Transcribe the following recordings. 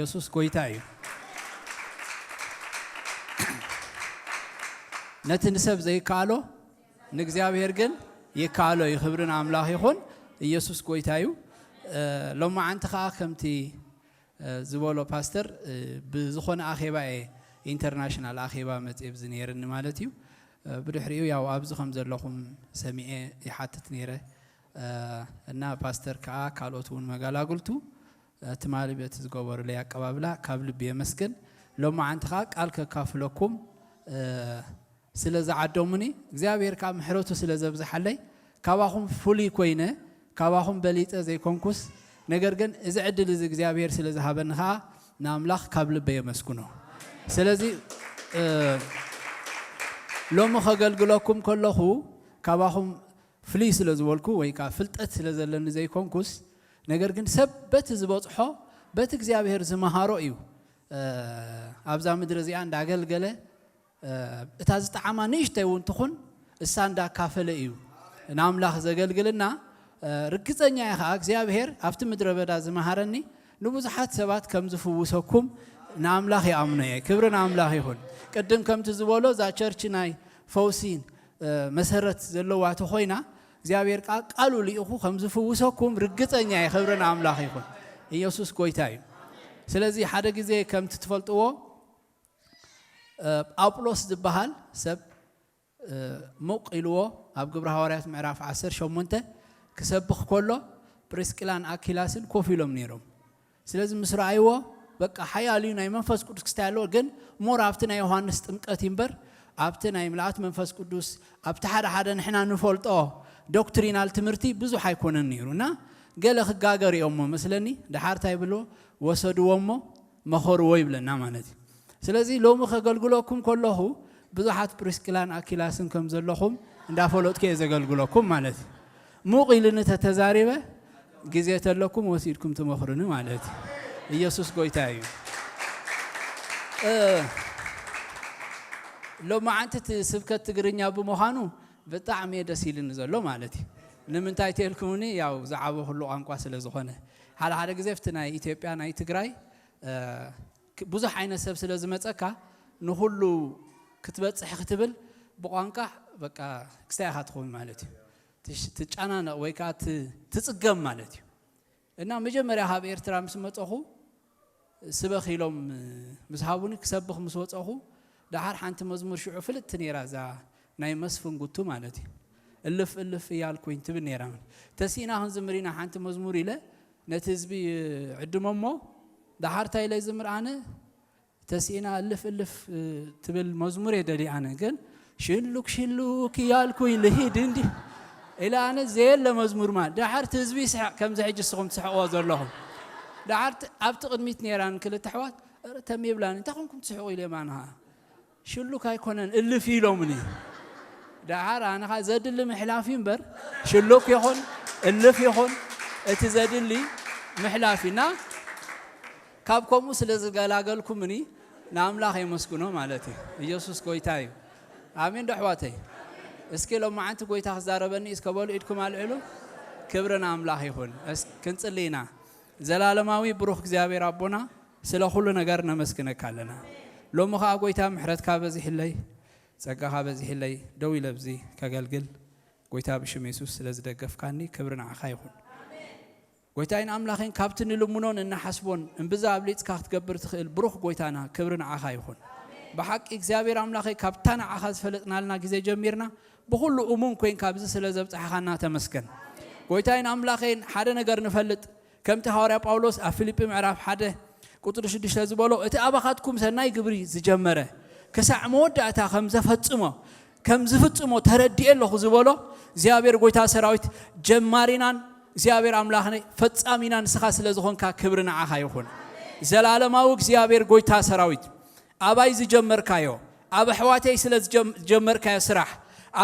የሱስ ጎይታ እዩ። ነቲ ንሰብ ዘይከኣሎ ንእግዚኣብሔር ግን ይከኣሎ እዩ። ክብሪ ንኣምላኽ ይኹን። ኢየሱስ ጎይታ እዩ። እ፣ ሎማዓንቲ ከኣ ከምቲ፣ እ፣ ዝበሎ ፓስተር፣ እ፣ ብዝኾነ ኣኼባ እየ፣ ኢንተርናሽናል ኣኼባ መጽየ ብዚ ነይርኒ ማለት እዩ። እ፣ ብድሕሪኡ ያው ኣብዚ ከም ዘለኹም ሰሚዐ ይሓትት ነይረ። እ፣ እና ፓስተር ከኣ ካልኦት እውን መጋላግልቱ፣ እ፣ ትማሊ በቲ ዝገበሩለይ ኣቀባብላ ካብ ልቢ የመስግን። ሎማዓንቲ ከኣ ቃል ከካፍለኩም፣ እ፣ ስለ ዝዓደሙኒ፣ እግዚኣብሔር ከኣ ምሕረቱ ስለ ዘብዝሓለይ፣ ካባኹም ፍሉይ ኮይነ፣ ካባኹም በሊጸ ዘይኮንኩስ፣ ነገር ግን እዚ ዕድል እዚ እግዚኣብሔር ስለ ዝሃበኒ ከኣ ንኣምላኽ ካብ ልበይ የመስግኖ። ስለዚ፣ እ፣ ሎሚ ከገልግለኩም ከለኹ፣ ካባኹም ፍልይ ስለ ዝበልኩ ወይ ከኣ ፍልጠት ስለ ዘለኒ ዘይኮንኩስ፣ ነገር ግን ሰብ በቲ ዝበጽሖ፣ በቲ እግዚኣብሔር ዝመሃሮ እዩ፣ እ፣ ኣብዛ ምድሪ እዚኣ እንዳገልገለ፣ እ፣ እታ ዝጠዓማ ንእሽተይ እውን ትኹን፣ እሳ እንዳካፈለ እዩ ንኣምላኽ ዘገልግልና። እ፣ ርግጸኛ እየ ኸኣ እግዚኣብሔር ኣብቲ ምድረ በዳ ዝመሃረኒ ንብዙሓት ሰባት ከም ዝፍውሰኩም ንኣምላኽ ይኣምኖ እየ። ክብሪ ንኣምላኽ ይኹን። ቅድም ከምቲ ዝበሎ እዛ ቸርች ናይ ፈውሲ፣ እ፣ መሰረት ዘለዋ ተኾይና እግዚኣብሔር ቃ-፣ ቃሉ ልኢኹ ከም ዝፍውሰኩም ርግጸኛ እየ። ክብሪ ንኣምላኽ ይኹን። ኢየሱስ ጎይታ እዩ። ስለዚ ሓደ ግዜ ከምቲ ትፈልጥዎ፣ እ፣ ጳውሎስ ዝበሃል ሰብ፣ እ፣ ሙቕ ኢልዎ ኣብ ግብሪ ሃዋርያት ምዕራፍ ዓሰርተ ሸሞንተ ክሰብኽ ከሎ ፕሪስቅላን ኣኪላስን ኮፍ ኢሎም ነይሮም። ስለዚ ምስ ረኣይዎ በቃ ሓያል እዩ፣ ናይ መንፈስ ቅዱስ ክስታይ ኣለዎ፣ ግን ሞር ኣብቲ ናይ ዮሃንስ ጥምቀት እዩ እምበር ኣብቲ ናይ ምልኣት መንፈስ ቅዱስ ኣብቲ ሓደ ሓደ ንሕና ንፈልጦ ዶክትሪናል ትምህርቲ ብዙሕ ኣይኮነን ነይሩ እና ገለ ክጋገር እዮሞ መስለኒ። ደሓር እንታይ ብሎ ወሰድዎ እሞ መኸርዎ ይብለና ማለት እዩ። ስለዚ ሎሚ ከገልግለኩም ከለኹ ብዙሓት ፕሪስቅላን ኣኪላስን ከም ዘለኹም እንዳፈለጥኩ እየ ዘገልግለኩም ማለት እዩ። ሙቕ ኢልኒ ተተዛሪበ ግዜ ተለኩም ወሲድኩም ትመኽሩኒ ማለት እዩ። ኢየሱስ ጎይታ እዩ። እ፣ ሎማዓንቲ እቲ ስብከት ትግርኛ ብምዃኑ ብጣዕሚ እየ ደስ ኢልኒ ዘሎ ማለት እዩ። ንምንታይ ተልኩምኒ? ያው ዝዓበኹሉ ቋንቋ ስለ ዝኾነ። ሓደ ሓደ ግዜ ኣብቲ ናይ ኢትዮጵያ፣ ናይ ትግራይ፣ እ፣ ክ-፣ ብዙሕ ዓይነት ሰብ ስለ ዝመጸካ ንኹሉ ክትበጽሕ ክትብል ብቋንቋ በቃ ክስታይ ኢኻ ትኸውን ማለት እዩ። ትሽ-፣ ትጨናነቕ ወይ ከኣ ት-፣ ትጽገም ማለት እዩ። እና መጀመርያ ካብ ኤርትራ ምስ መጸኹ ስበኽ ኢሎም ምስ ሃቡኒ ክሰብኽ ምስ ወጸኹ ደሓር ሓንቲ መዝሙር ሽዑ ፍልጥቲ ነይራ፣ እዛ ናይ መስፍን ጉቱ ማለት እዩ። እልፍ እልፍ እያልኩኝ ትብል ነይራ። ተሲእና ክንዝምር ኢና ሓንቲ መዝሙር ኢለ ነቲ ህዝቢ ዕድሞ እሞ ደሓር እንታይ ኢለ ይዝምር ኣነ ተሲእና እልፍ እልፍ፣ እ፣ ትብል መዝሙር እየ ደልየ ኣነ። ግን ሽሉክ ሽሉክ እያልኩኝ ልሂድ እንዲ ኢለ ኣነ ዘየለ መዝሙር ማለት። ደሓር እቲ ህዝቢ ይስሕቕ፣ ከምዚ ሕጂ ንስኹም ትስሕቕዎ ዘለኹም። ደሓር ት-፣ ኣብቲ ቅድሚት ነይራን ክልተ ኣሕዋት፣ "ኧረ ተም ይብላኒ፣ እንታይ ኮንኩም ትስሕቑ?" ኢለ ኣነ ኸዓ፣ "ሽሉክ ኣይኮነን፣ እልፍ እዩ" ኢሎምኒ። ደሓር ኣነ ኸዓ ዘድሊ ምሕላፍ እዩ እምበር፣ ሽሉክ ይኹን እልፍ ይኹን እቲ ዘድሊ ምሕላፍ እዩ። እና ካብ ከምኡ ስለ ዝገላገልኩምኒ ንኣምላኽ የመስግኖ ማለት እዩ። ኢየሱስ ጎይታ እዩ። ኣሜን ዶ ኣሕዋተይ? እስኪ ሎማዓንቲ ጎይታ ክዛረበኒ እስከ በሉ ኢድኩም ኣልዕሉ። ክብሪ ንኣምላኽ ይኹን። እስ-፣ ክንጽሊ ኢና። ዘላለማዊ ብሩኽ እግዚኣብሔር ኣቦና ስለ ኩሉ ነገር ነመስግነካ ኣለና። ሎሚ ኸዓ ጎይታ ምሕረትካ በዚሕለይ፣ ጸጋኻ በዚሕለይ ደው ኢለ ኣብዚ ከገልግል ጎይታ ብሽም የሱስ ስለ ዝደገፍካኒ ክብሪ ንዓኻ ይኹን። ጎይታይን ኣምላኸይን ካብቲ ንልምኖን እንሓስቦን እምብዛ ኣብሊጽካ ክትገብር ትኽእል ብሩኽ ጎይታና ክብሪ ንዓኻ ይኹን። ብሓቂ እግዚኣብሔር ኣምላኸይ ካብታ ንዓኻ ዝፈለጥናልና ግዜ ጀሚርና ብኹሉ እሙን ኮይንካ ኣብዚ ስለ ዘብጽሓኻና ተመስገን። ጎይታይን ኣምላኸይን ሓደ ነገር ንፈልጥ፣ ከምቲ ሃዋርያ ጳውሎስ ኣብ ፊልጲ ምዕራፍ ሓደ ቁጽሪ ሽዱሽተ ዝበሎ፣ እቲ ኣባኻትኩም ሰናይ ግብሪ ዝጀመረ ክሳዕ መወዳእታ ከም ዘፈጽሞ፣ ከም ዝፍጽሞ ተረዲኤ ኣለኹ ዝበሎ እግዚኣብሔር ጎይታ ሰራዊት ጀማሪናን እግዚኣብሔር ኣምላኽና ፈጻሚና ንስኻ ስለ ዝኾንካ ክብሪ ንዓኻ ይኹን። ዘላለማዊ እግዚኣብሔር ጎይታ ሰራዊት ኣባይ ዝጀመርካዮ፣ ኣብ ኣሕዋተይ ስለ ዝጀም-፣ ዝጀመርካዮ ስራሕ፣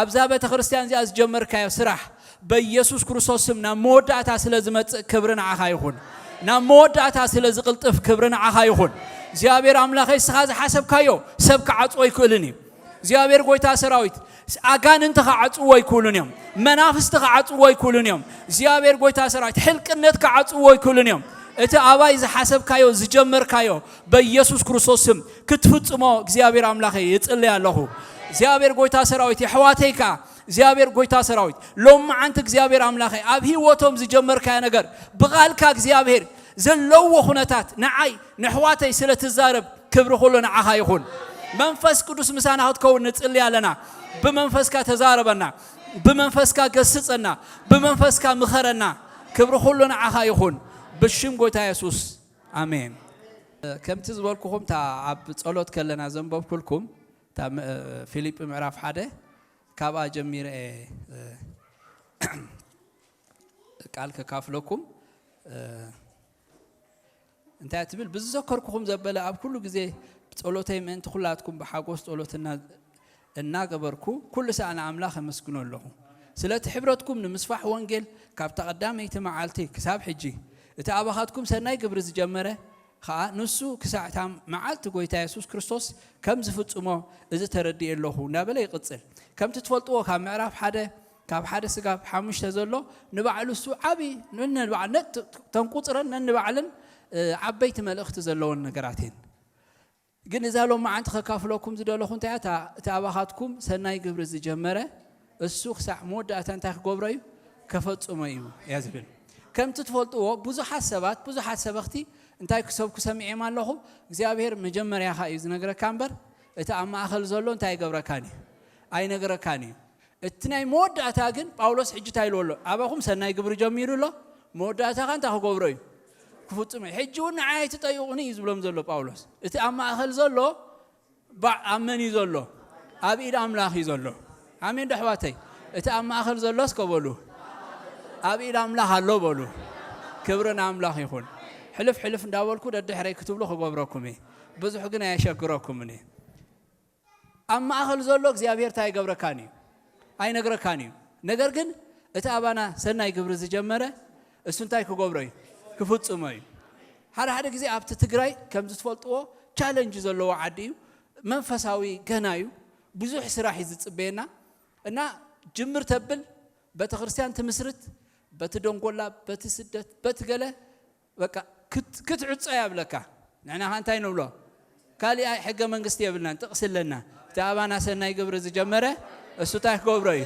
ኣብዛ ቤተ ክርስቲያን እዚኣ ዝጀመርካዮ ስራሕ በኢየሱስ ክርስቶስ ስም ናብ መወዳእታ ስለ ዝመጽእ ክብሪ ንዓኻ ይኹን። ናብ መወዳእታ ስለ ዝቕልጥፍ ክብሪ ንዓኻ ይኹን። እግዚኣብሔር ኣምላኸይ ንስኻ ዝሓሰብካዮ ሰብ ክዓጽዎ ኣይክእልን እዩ። እግዚኣብሔር ጎይታ ሰራዊት ኣጋንንቲ ክዓጽዎ ኣይክእሉን እዮም። መናፍስቲ ክዓጽዎ ኣይክእሉን እዮም። እግዚኣብሔር ጎይታ ሰራዊት ሕልቅነት ክዓጽዎ ኣይክእሉን እዮም። እቲ ኣባይ ዝሓሰብካዮ ዝጀመርካዮ በኢየሱስ ክርስቶስ ስም ክትፍጽሞ እግዚኣብሔር ኣምላኸይ ይጽልይ ኣለኹ። እግዚኣብሔር ጎይታ ሰራዊት የሕዋተይ ከኣ እግዚኣብሔር ጎይታ ሰራዊት ሎም መዓንቲ እግዚኣብሔር ኣምላኸይ ኣብ ህይወቶም ዝጀመርካዮ ነገር ብቓልካ እግዚኣብሔር ዘለዎ ኩነታት ንዓይ ንሕዋተይ ስለ ትዛረብ ክብሪ ኩሉ ንዓኻ ይኹን። መንፈስ ቅዱስ ምሳና ክትከውን ንጽሊ ኣለና። ብመንፈስካ ተዛረበና፣ ብመንፈስካ ገስጸና፣ ብመንፈስካ ምኸረና። ክብሪ ኩሉ ንዓኻ ይኹን። ብሽም ጎይታ የሱስ ኣሜን። ከምቲ ዝበልኩኹም እታ ኣብ ጸሎት ከለና ዘንበብኩልኩም እታ ም- ፊልጲ ምዕራፍ ሓደ ካብኣ ጀሚረ እየ ቃል ከካፍለኩም። እንታይ ትብል ብዝዘከርኩኹም ዘበለ ኣብ ኩሉ ግዜ ጸሎተይ ምእንቲ ኩላትኩም ብሓጎስ ጸሎትና እናገበርኩ ኩሉ ሰኣን ኣምላኽ ኣመስግኖ ኣለኹ። ስለቲ ሕብረትኩም ንምስፋሕ ወንጌል ካብታ ቀዳመይቲ መዓልቲ ክሳብ ሕጂ እቲ ኣባኻትኩም ሰናይ ግብሪ ዝጀመረ ኸኣ ንሱ ክሳዕ እታ መዓልቲ ጎይታ የሱስ ክርስቶስ ከም ዝፍጽሞ እዚ ተረዲኤ ኣለኹ እናበለ ይቕጽል። ከምቲ ትፈልጥዎ ካብ ምዕራፍ ሓደ ካብ ሓደ ስጋብ ሓሙሽተ ዘሎ ንባዕሉ እሱ ዓብዪ ነንባዕ ነን ተንቁፅረን ነንባዕለን ዓበይቲ መልእኽቲ ዘለዎን ነገራት እየን። ግን እዛ ሎም መዓንቲ ከካፍለኩም ዝደለኹ እንታይ እያ እቲ ኣባኻትኩም ሰናይ ግብሪ ዝጀመረ እሱ ክሳዕ መወዳእታ እንታይ ክገብሮ እዩ ከፈጽሞ እዩ እያ ዝብል። ከምቲ ትፈልጥዎ ብዙሓት ሰባት ብዙሓት ሰበኽቲ እንታይ ክሰብኩ ሰሚዐም ኣለኹ። እግዚኣብሔር መጀመርያኻ እዩ ዝነግረካ እምበር እቲ ኣብ ማእኸል ዘሎ እንታይ ኣይገብረካን እዩ ኣይነግረካን እዩ። እቲ ናይ መወዳእታ ግን ጳውሎስ ሕጂ እንታይ ኢልዎ ኣሎ? ኣባኹም ሰናይ ግብሪ ጀሚሩ ኣሎ፣ መወዳእታ ኸ እንታይ ክገብሮ እዩ? ክፍጽሞ እዩ። ሕጂ እውን ንዓይ ኣይትጠይቑኒ እዩ ዝብሎም ዘሎ ጳውሎስ። እቲ ኣብ ማእኸል ዘሎ ባዕ ኣብ መን እዩ ዘሎ? ኣብ ኢድ ኣምላኽ እዩ ዘሎ። ኣሜን ዶ ኣሕዋተይ? እቲ ኣብ ማእኸል ዘሎ እስከ በሉ ኣብ ኢድ ኣምላኽ ኣሎ በሉ። ክብሪ ንኣምላኽ ይኹን። ሕልፍ ሕልፍ እንዳበልኩ ደድሕረይ ክትብሉ ክገብረኩም እየ። ብዙሕ ግን ኣየሸግረኩምን እየ። ኣብ ማእኸል ዘሎ እግዚኣብሔር እንታይ ኣይገብረካን እዩ ኣይነግረካን እዩ። ነገር ግን እቲ ኣባና ሰናይ ግብሪ ዝጀመረ እሱ እንታይ ክገብሮ እዩ ክፍጽሞ እዩ። ሓደ ሓደ ግዜ ኣብቲ ትግራይ ከምዚ ትፈልጥዎ ቻለንጅ ዘለዎ ዓዲ እዩ። መንፈሳዊ ገና እዩ። ብዙሕ ስራሕ እዩ ዝጽበየና እና ጅምር ተብል ቤተክርስትያን ትምስርት በቲ ደንጎላ በቲ ስደት በቲ ገለ በቃ ክትዕጾ እያ ብለካ። ንሕና ኸ እንታይ ንብሎ? ካሊእ ሕገ መንግስቲ የብልናን፣ ጥቕሲ ኣለና። እቲ ኣባና ሰናይ ግብሪ ዝጀመረ እሱ እንታይ ክገብሮ እዩ?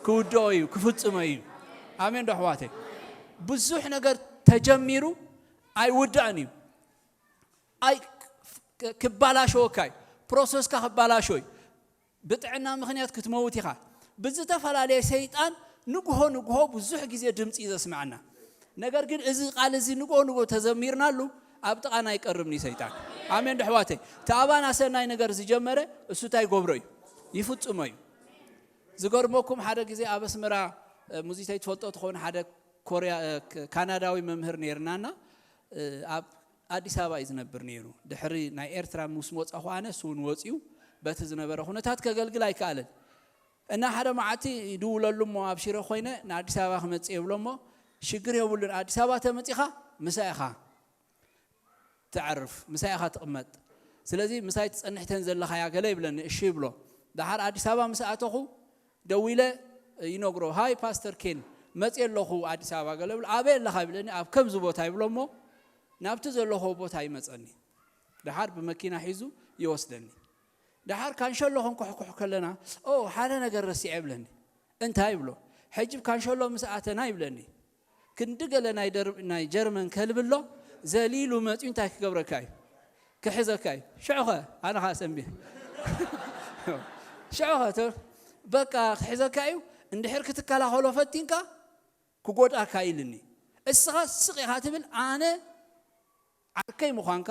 ክውድኦ እዩ፣ ክፍጽሞ እዩ። ኣሜን ዶ ኣሕዋተይ? ብዙሕ ነገር ተጀሚሩ ኣይውዳእን እዩ። ኣይ ክባላሸወካ እዩ። ፕሮሰስካ ክባላሾ እዩ። ብጥዕና ምኽንያት ክትመውት ኢኻ። ብዝተፈላለየ ሰይጣን ንግሆ ንግሆ ብዙሕ ግዜ ድምፂ እዩ ዘስምዐና። ነገር ግን እዚ ቃል እዚ ንግሆ ንግሆ ተዘሚርናሉ ኣብ ጥቓና ኣይቀርብን እዩ ሰይጣን። ኣሜን ዶ ኣሕዋተይ? እቲ ኣባና ሰናይ ነገር ዝጀመረ እሱ እንታይ ይገብሮ እዩ? ይፍጽሞ እዩ። ዝገርመኩም ሓደ ግዜ ኣብ ኣስመራ ሙዚተይ ትፈልጦ ትኸውን ሓደ ኮርያ ካናዳዊ መምህር ነይርናና ኣብ ኣዲስ ኣበባ እዩ ዝነብር ነይሩ። ድሕሪ ናይ ኤርትራ ምስ ወፃኹ ኣነ እሱ እውን ወፂኡ በቲ ዝነበረ ኩነታት ከገልግል ኣይከኣለን። እና ሓደ መዓልቲ ይድውለሉ እሞ ኣብ ሽረ ኮይነ ንኣዲስ ኣበባ ክመፅእ የብሎ እሞ ሽግር የብሉን ኣዲስ ኣበባ ተመፂኻ ምሳ ኢኻ ትዓርፍ ምሳይ ኢኻ ትቕመጥ። ስለዚ ምሳይ ትጸንሕተን ዘለኻያ ገለ ይብለኒ እሺ ይብሎ። ደሓር ኣዲስ ኣበባ ምስ ኣተኹ ደዊለ ይነግሮ ሃይ ፓስተር ኬን መጽየ ኣለኹ ኣዲስ ኣበባ ገለ ይብሎ ኣበይ ኣለኻ ይብለኒ ኣብ ከምዚ ቦታ ይብሎ እሞ ናብቲ ዘለኹዎ ቦታ ይመጸኒ። ደሓር ብመኪና ሒዙ ይወስደኒ። ደሓር ካንሸሎ ክንኩሕኩሕ ከለና ኦ ሓደ ነገር ረሲዐ ይብለኒ። እንታይ ይብሎ ሕጂ ካንሸሎ ምስ ኣተና ይብለኒ። ክንዲ ገለ ናይ ደር- ናይ ጀርመን ከልቢ ኣሎ ዘሊሉ መፅዩ እንታይ ክገብረካ እዩ ክሕዘካ እዩ ሽዑኸ ኣነ ከዓ ሰንቢ ሽዑኸ ተ- በቃ ክሕዘካ እዩ እንድሕር ክትከላኸሎ ፈቲንካ ክጎድኣካ ኢልኒ እስኻ ስቕ ኢኻ ትብል ኣነ ዓርከይ ምዃንካ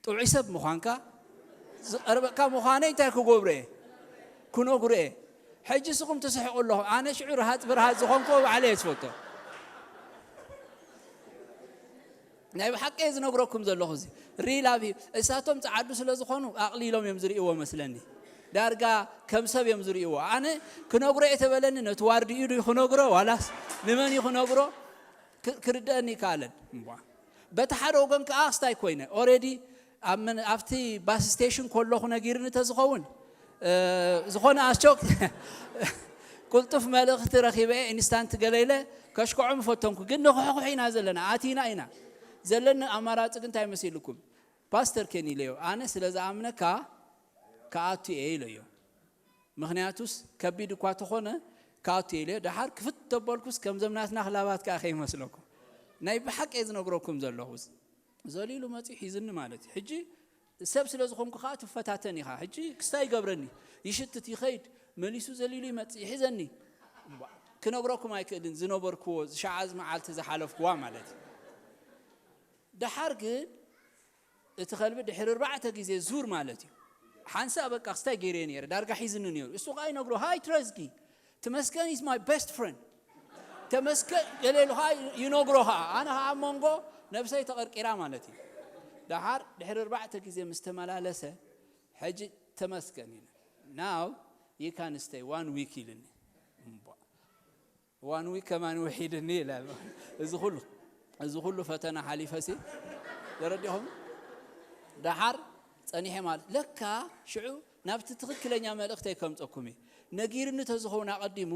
ጥዑይ ሰብ ምዃንካ ዝቐርበካ ምዃነይ እንታይ ክገብሮ እየ ክነግሮ እየ ሕጂ ስኹም ትስሕቑ ኣለኹ ኣነ ሽዑ ርሃፅ ብርሃፅ ዝኾንኩ ባዕለ እየ ዝፈቶ ናይ ብሓቂ እየ ዝነግረኩም ዘለኹ እዚ ሪላቭ እሳቶም ፀዓዱ ስለ ዝኾኑ ኣቕሊሎም እዮም ዝርእይዎ መስለኒ ዳርጋ ከም ሰብ እዮም ዝርእይዎ ኣነ ክነግሮ እየ ተበለኒ ነቲ ዋርድኡ ዩ ክነግሮ ዋላስ ንመን ዩ ክነግሮ ክርደአኒ ይከኣለን በቲ ሓደ ወገን ከዓ ኣስታይ ኮይነ ኦሬዲ ኣብቲ ባስ ስቴሽን ከለኹ ነጊርኒ ተዝኸውን ዝኾነ ኣስቸክ ቁልጡፍ መልእኽቲ ረኺበ ኢንስታንት ገለ ኢለ ከሽከዖም ፈተንኩ ግን ንኽሕኩሕ ኢና ዘለና ኣቲና ኢና ዘለኒ ኣማራፂ ግን እንታይ መሲልኩም? ፓስተር ኬን ኢለዮ፣ ኣነ ስለ ዝኣምነካ ክኣቱ እየ ኢለዮ። ምክንያቱስ ከቢድ እኳ ተኾነ ክኣቱ እየ ኢለዮ። ደሓር ክፍት ተበልኩስ ከምዘም ናትና ክላባት ከዓ ከይመስለኩም፣ ናይ ብሓቂ እየ ዝነግረኩም ዘለኹስ። ዘሊሉ መፂኡ ሒዝኒ ማለት እዩ። ሕጂ ሰብ ስለ ዝኾንኩ ከዓ ትፈታተን ኢኻ። ሕጂ ክስታይ ይገብረኒ፣ ይሽትት፣ ይኸይድ፣ መሊሱ ዘሊሉ ይመፅእ፣ ይሒዘኒ። እምቧ፣ ክነግረኩም ኣይክእልን ዝነበርክዎ ሸዓ መዓልቲ ዝሓለፍክዋ ማለት እዩ። ደሓር ግን እቲ ከልቢ ድሕሪ ኣርባዕተ ግዜ ዙር ማለት እዩ። ሓንሳእ በቃ ክስታይ ገይረ ነይረ፣ ዳርጋ ሒዝኒ ነይሩ። እሱ ከዓ ይነግሮ፣ ሃይ ትረዝጊ፣ ተመስገን is my best friend፣ ተመስገን ገለ ኢሉ ከዓ ይነግሮ። ከዓ ኣነ ከዓ ኣብ መንጎ ነብሰይ ተቐርቂራ ማለት እዩ። ደሓር ድሕሪ ኣርባዕተ ግዜ ምስ ተመላለሰ፣ ሕጂ ተመስገን ኢለ፣ now you can stay one week ኢልኒ። እምቧ፣ one week ከማን ውሒድኒ ኢለ። እዚ ኩሉ፣ እዚ ኩሉ ፈተና ሓሊፈሲ፣ ተረዲኹም? ደሓር ጸኒሐ ማለት ለካ ሽዑ ናብቲ ትኽክለኛ መልእኽተይ ከምጸኩም እዩ። ነጊርኒ ተዝኸውን ኣቐዲሙ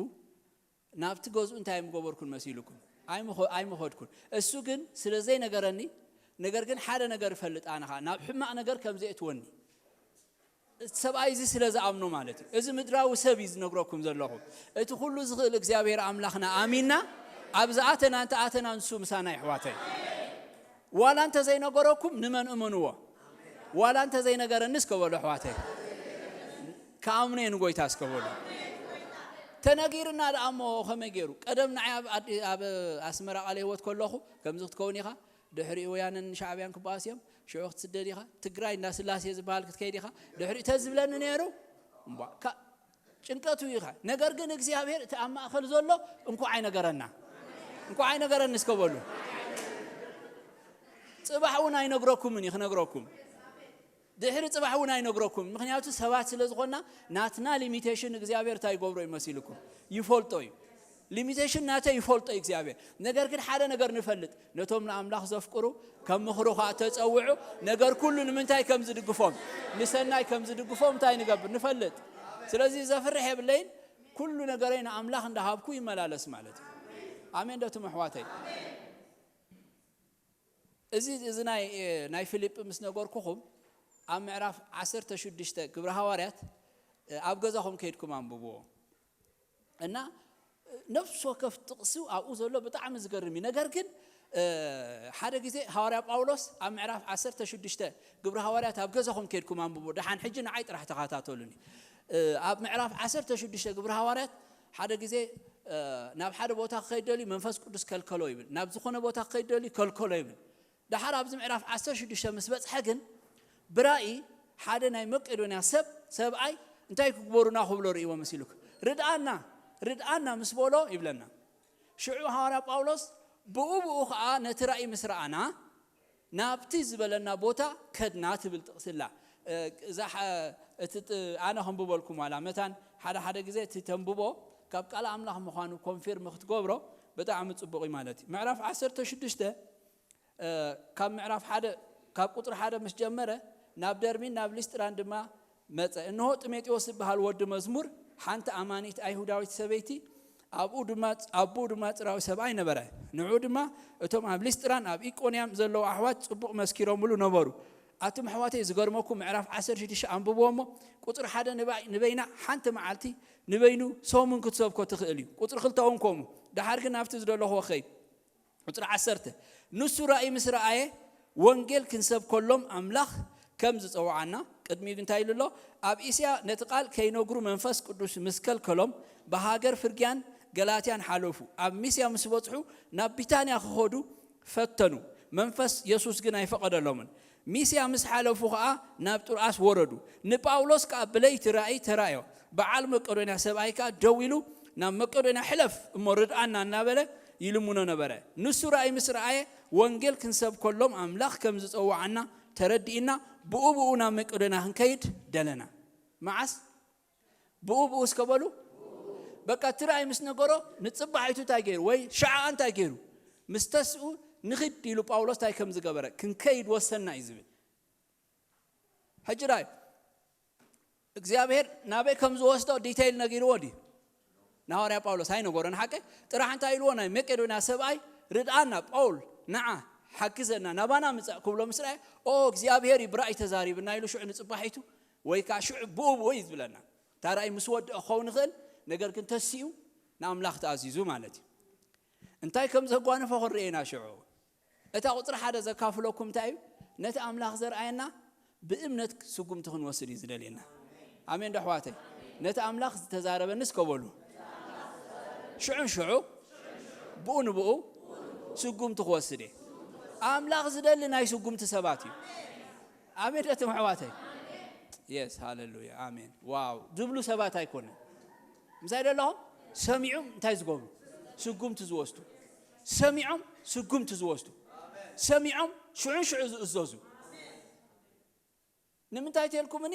ናብቲ ገዝኡ እንታይ ምገበርኩን መሲልኩም? ኣይምኸ-፣ ኣይምኸድኩን። እሱ ግን ስለ ዘይነገረኒ፣ ነገር ግን ሓደ ነገር እፈልጥ ኣነ ኸኣ፣ ናብ ሕማቕ ነገር ከም ዘእትወኒ። እቲ ሰብኣይ እዚ ስለ ዝኣምኖ ማለት እዩ። እዚ ምድራዊ ሰብ እዩ ዝነግረኩም ዘለኹ። እቲ ኩሉ ዝኽእል እግዚኣብሔር ኣምላኽና ኣሚንና፣ ኣብ ዝኣተና እንተ ኣተና ንሱ ምሳና የሕዋተይ። ዋላ እንተ ዘይነገረኩም ንመን እመንዎ? ዋላ እንተ ዘይነገረኒ እስከ በሉ ኣሕዋተይ። ከኣምኖ እየ ንጎይታ እስከ በሉ። ተነጊርና ደኣ እሞ ከመይ ገይሩ? ቀደም ንዓይ ኣብ ኣዲ-፣ ኣብ ኣስመራ ቃለ ህይወት ከለኹ ከምዚ ክትከውን ኢኻ፣ ድሕሪኡ ወያነን ሻዕብያን ክበኣስ እዮም፣ ሽዑ ክትስደድ ኢኻ፣ ትግራይ እንዳ ስላሴ ዝበሃል ክትከይድ ኢኻ፣ ድሕሪኡ ተዝብለኒ ነይሩ። እምቧ፣ ካ-፣ ጭንቀቱ ኢኻ። ነገር ግን እግዚኣብሔር እቲ ኣብ ማእከል ዘሎ እንኳዕ ኣይነገረና። እንኳዕ ኣይነገረኒ እስከ በሉ። ጽባሕ እውን ኣይነግረኩምን እዩ ክነግረኩም። ድሕሪ ጽባሕ እውን ኣይነግረኩም። ምኽንያቱ ሰባት ስለ ዝኾንና ናትና ሊሚቴሽን እግዚኣብሔር እንታይ ይገብሮ እዩ መሲልኩም? ይፈልጦ እዩ። ሊሚቴሽን ናተይ ይፈልጦ እዩ እግዚኣብሔር። ነገር ግን ሓደ ነገር ንፈልጥ፣ ነቶም ንኣምላኽ ዘፍቅሩ ከም ምኽሩ ኸኣ ተጸውዑ፣ ነገር ኩሉ ንምንታይ ከም ዝድግፎም፣ ንሰናይ ከም ዝድግፎም እንታይ ንገብር ንፈልጥ። ስለዚ ዘፍርሕ የብለይን፣ ኩሉ ነገረይ ንኣምላኽ እንዳሃብኩ ይመላለስ ማለት እዩ። ኣሜን ዶ ትም ኣሕዋተይ? እዚ፣ እዚ ናይ፣ ናይ ፊልጲ ምስ ነገርኩኹም ኣብ ምዕራፍ ዓሰርተ ሽዱሽተ ግብሪ ሃዋርያት ኣብ ገዛኹም ከይድኩም ኣንብብዎ። እና ነፍሲ ወከፍ ጥቕሲ ኣብኡ ዘሎ ብጣዕሚ ዝገርም እዩ። ነገር ግን ሓደ ግዜ ሃዋርያ ጳውሎስ ኣብ ምዕራፍ ዓሰርተ ሽዱሽተ ግብሪ ሃዋርያት ኣብ ገዛኹም ከይድኩም ኣንብብዎ። ደሓን ሕጂ ንዓይ ጥራሕ ተኸታተሉኒ። ኣብ ምዕራፍ ዓሰርተ ሽዱሽተ ግብሪ ሃዋርያት ሓደ ግዜ ናብ ሓደ ቦታ ክኸይድ ደልዩ መንፈስ ቅዱስ ከልከሎ ይብል። ናብ ዝኾነ ቦታ ክኸይድ ደልዩ ከልከሎ ይብል። ደሓር ኣብዚ ምዕራፍ ዓሰርተ ሽዱሽተ ምስ በጽሐ ግን ብራእይ ሓደ ናይ መቄዶንያ ሰብ፣ ሰብኣይ እንታይ ክግበሩና ክብሎ ርእይዎ መሲሉክ። ርድኣና፣ ርድኣና ምስ በሎ ይብለና። ሽዑ ሃዋርያ ጳውሎስ ብኡ ብኡ ኸኣ ነቲ ራእይ ምስ ረኣና ናብቲ ዝበለና ቦታ ከድና ትብል ጥቕሲ ኣላ። እ፣ እዛ ሓ-፣ እቲ ጥ-፣ ኣነ ከንብበልኩም ዋላ መታን ሓደ ሓደ ግዜ እቲ ተንብቦ ካብ ቃል ኣምላኽ ምዃኑ ኮንፊርም ክትገብሮ ብጣዕሚ ጽቡቕ እዩ ማለት እዩ። ምዕራፍ ዓሰርተ ሽዱሽተ እ፣ ካብ ምዕራፍ ሓደ፣ ካብ ቁጽሪ ሓደ ምስ ጀመረ ናብ ደርሚን ናብ ሊስጥራን ድማ መጸ። እንሆ ጢሞቴዎስ ዝበሃል ወዲ መዝሙር ሓንቲ ኣማኒት ኣይሁዳዊት ሰበይቲ ኣብኡ ድማ፣ ኣቦኡ ድማ ጽራዊ ሰብኣይ ነበረ። ንዑ ድማ እቶም ኣብ ሊስጥራን ኣብ ኢቆንያም ዘለዉ ኣሕዋት ጽቡቕ መስኪሮምሉ ነበሩ። ኣቱም ኣሕዋተይ ዝገርመኩም ምዕራፍ ዓሰርተ ሽዱሽተ ኣንብብዎ እሞ ቁጽሪ ሓደ ንባይ-፣ ንበይና ሓንቲ መዓልቲ ንበይኑ ሰሙን ክትሰብኮ ትኽእል እዩ። ቁጽሪ ክልተ እውን ከምኡ። ደሓር ግን ናብቲ ዝደለኹዎ ኸይድ። ቁጽሪ ዓሰርተ፣ ንሱ ራእይ ምስ ረኣየ ወንጌል ክንሰብከሎም ኣምላኽ ከም ዝጸውዓና ቅድሚኡ እንታይ ኢሉ ኣሎ? ኣብ እስያ ነቲ ቃል ከይነግሩ መንፈስ ቅዱስ ምስ ከልከሎም ብሃገር ፍርግያን ገላትያን ሓለፉ። ኣብ ሚስያ ምስ በጽሑ ናብ ቢታንያ ክኸዱ ፈተኑ። መንፈስ የሱስ ግን ኣይፈቐደሎምን። ሚስያ ምስ ሓለፉ ኸኣ ናብ ጥርኣስ ወረዱ። ንጳውሎስ ከኣ ብለይቲ ራእይ ተራእዮ። በዓል መቄዶንያ ሰብኣይ ከኣ ደው ኢሉ ናብ መቄዶንያ ሕለፍ እሞ ርድኣና እናበለ ይልምኖ ነበረ። ንሱ ራእይ ምስ ረኣየ ወንጌል ክንሰብከሎም ኣምላኽ ከም ዝጸውዓና ተረዲእና ብኡ ብኡ ናብ መቄዶንያ ክንከይድ ደለና። መዓስ? ብኡ ብኡ እስከ በሉ። በቃ እቲ ራእይ ምስ ነገሮ ንጽባሒቱ እንታይ ገይሩ ወይ ሸዓ እንታይ ገይሩ? ምስ ተስኡ ንኺድ ኢሉ ጳውሎስ እንታይ ከም ዝገበረ ክንከይድ ወሰና እዩ ዝብል። ሕጂ ራእይ እግዚኣብሔር ናበይ ከም ዝወስዶ ዲቴይል ነጊርዎ ድዩ? ንሃዋርያ ጳውሎስ ኣይነገሮን። ሓቂ ጥራሕ እንታይ ኢልዎ? ናይ መቄዶንያ ሰብኣይ ርድኣና ጳውል ንዓ ሓግዘና፣ ናባና ምጻእ ክብሎ ምስ ረኣየ፣ ኦ እግዚኣብሔር እዩ ብራእይ ተዛሪብና ኢሉ ሽዑ ንጽባሒቱ ወይ ከዓ ሽዑ ብኡ ብኡ እዩ ዝብለና። እታ ራእይ ምስ ወድኦ ክኸውን ይኽእል፣ ነገር ግን ተሲኡ ንኣምላኽ ተኣዚዙ ማለት እዩ። እንታይ ከም ዘጓነፎ ክንርኢ ኢና ሽዑ። እታ ቁጽሪ ሓደ ዘካፍለኩም እንታይ እዩ? ነቲ ኣምላኽ ዘርኣየና ብእምነት ስጉምቲ ክንወስድ እዩ ዝደልየና። ኣሜን ዶ ኣሕዋተይ? ነቲ ኣምላኽ ዝተዛረበኒ እስከ በሉ። ሽዑ ንሽዑ ብኡ ንብኡ ስጉምቲ ክወስድ እየ። ኣምላኽ ዝደሊ ናይ ስጉምቲ ሰባት እዩ። ኣሜን ዶ ኣሕዋተይ? የስ ሃሌሉያ ኣሜን። ዋው ዝብሉ ሰባት ኣይኮነን። ምሳይ ደለኹም ሰሚዖም እንታይ ዝገብሩ? ስጉምቲ ዝወስዱ። ሰሚዖም ስጉምቲ ዝወስዱ። ሰሚዖም ሽዑ ሽዑ ዝእዘዙ። ንምንታይ ተልኩምኒ?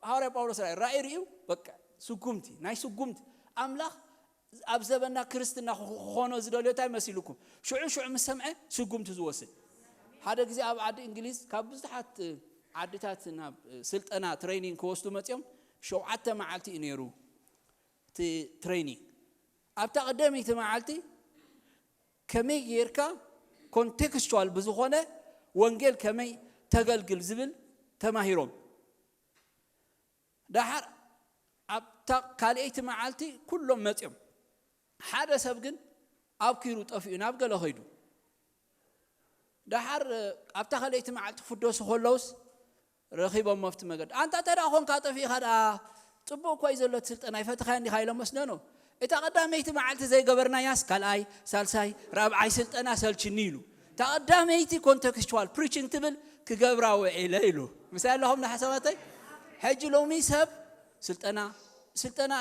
ሃዋርያ ጳውሎስ ራእይ ራእይ ርእዩ በቃ ስጉምቲ ናይ ስጉምቲ ኣምላኽ ኣብ ዘበና ክርስትና ክኾኖ ዝደልዮ እንታይ መሲልኩም? ሽዑ ሽዑ ምስ ሰምዐ ስጉምቲ ዝወስድ። ሓደ ግዜ ኣብ ዓዲ እንግሊዝ ካብ ብዙሓት ዓድታት ናብ ስልጠና ትሬኒንግ ክወስዱ መፅኦም። ሸውዓተ መዓልቲ እዩ ነይሩ እቲ ትሬኒንግ። ኣብታ ቀደመይቲ መዓልቲ ከመይ ጌርካ ኮንቴክስቹዋል ብዝኾነ ወንጌል ከመይ ተገልግል ዝብል ተማሂሮም። ደሓር ኣብታ ካልኣይቲ መዓልቲ ኩሎም መፅኦም። ሓደ ሰብ ግን ኣብ ኪሩ ጠፊኡ ናብ ገለ ኸይዱ። ደሓር ኣብታ ካልኣይቲ መዓልቲ ክፍደሱ ከለውስ ረኺቦሞ ኣብቲ መገዲ። ኣንታ እንተ ደኣ ኾንካ ጠፊእኻ ደኣ ጽቡቕ እኮ እዩ ዘሎ እቲ ስልጠና፣ ይፈትኻ እንዲኻ ኢሎሞስ፣ ኖ፣ ኖ። እታ ቀዳመይቲ መዓልቲ ዘይገበርናያስ ካልኣይ፣ ሳልሳይ፣ ራብዓይ ስልጠና ሰልችኒ ኢሉ። እታ ቀዳመይቲ ኮንቴክስቹዋል ፕሪቺንግ ትብል ክገብራ ውዒለ ኢሉ። ምሳይ ኣለኹም ንሓሳባተይ? ሕጂ ሎሚ ሰብ ስልጠና፣ ስልጠና፣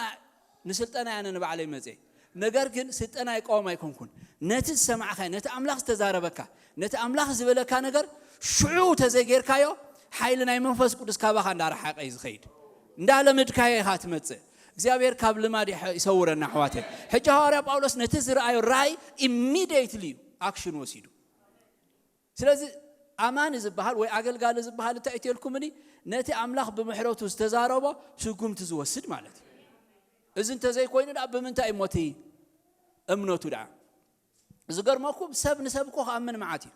ንስልጠና ያነ ንባዕለይ መጽእ። ነገር ግን ስልጠና ይቃወም ኣይኮንኩን። ነቲ ዝሰማዕካዮ፣ ነቲ ኣምላኽ ዝተዛረበካ፣ ነቲ ኣምላኽ ዝበለካ ነገር ሽዑ ተዘይጌርካዮ፣ ሓይሊ ናይ መንፈስ ቅዱስ ካባኻ እንዳረሓቀ እዩ ዝኸይድ። እንዳለመድካዮ ኢኻ ትመጽእ። እግዚኣብሔር ካብ ልማድ ይሐ-፣ ይሰውረና ኣሕዋተይ። ሕጂ ሃዋርያ ጳውሎስ ነቲ ዝረኣዮ ራእይ ኢሚዲየትሊ እዩ ኣክሽን ወሲዱ። ስለዚ ኣማኒ ዝበሃል ወይ ኣገልጋሊ ዝበሃል እንታይ እትልኩምኒ? ነቲ ኣምላኽ ብምሕረቱ ዝተዛረቦ ስጉምቲ ዝወስድ ማለት እዩ። እዚ እንተዘይኮይኑ ደኣ ብምንታይ እሞ እቲ እምነቱ ደኣ? ዝገርመኩም ሰብ ንሰብ እኮ ክኣምን መዓት እዩ።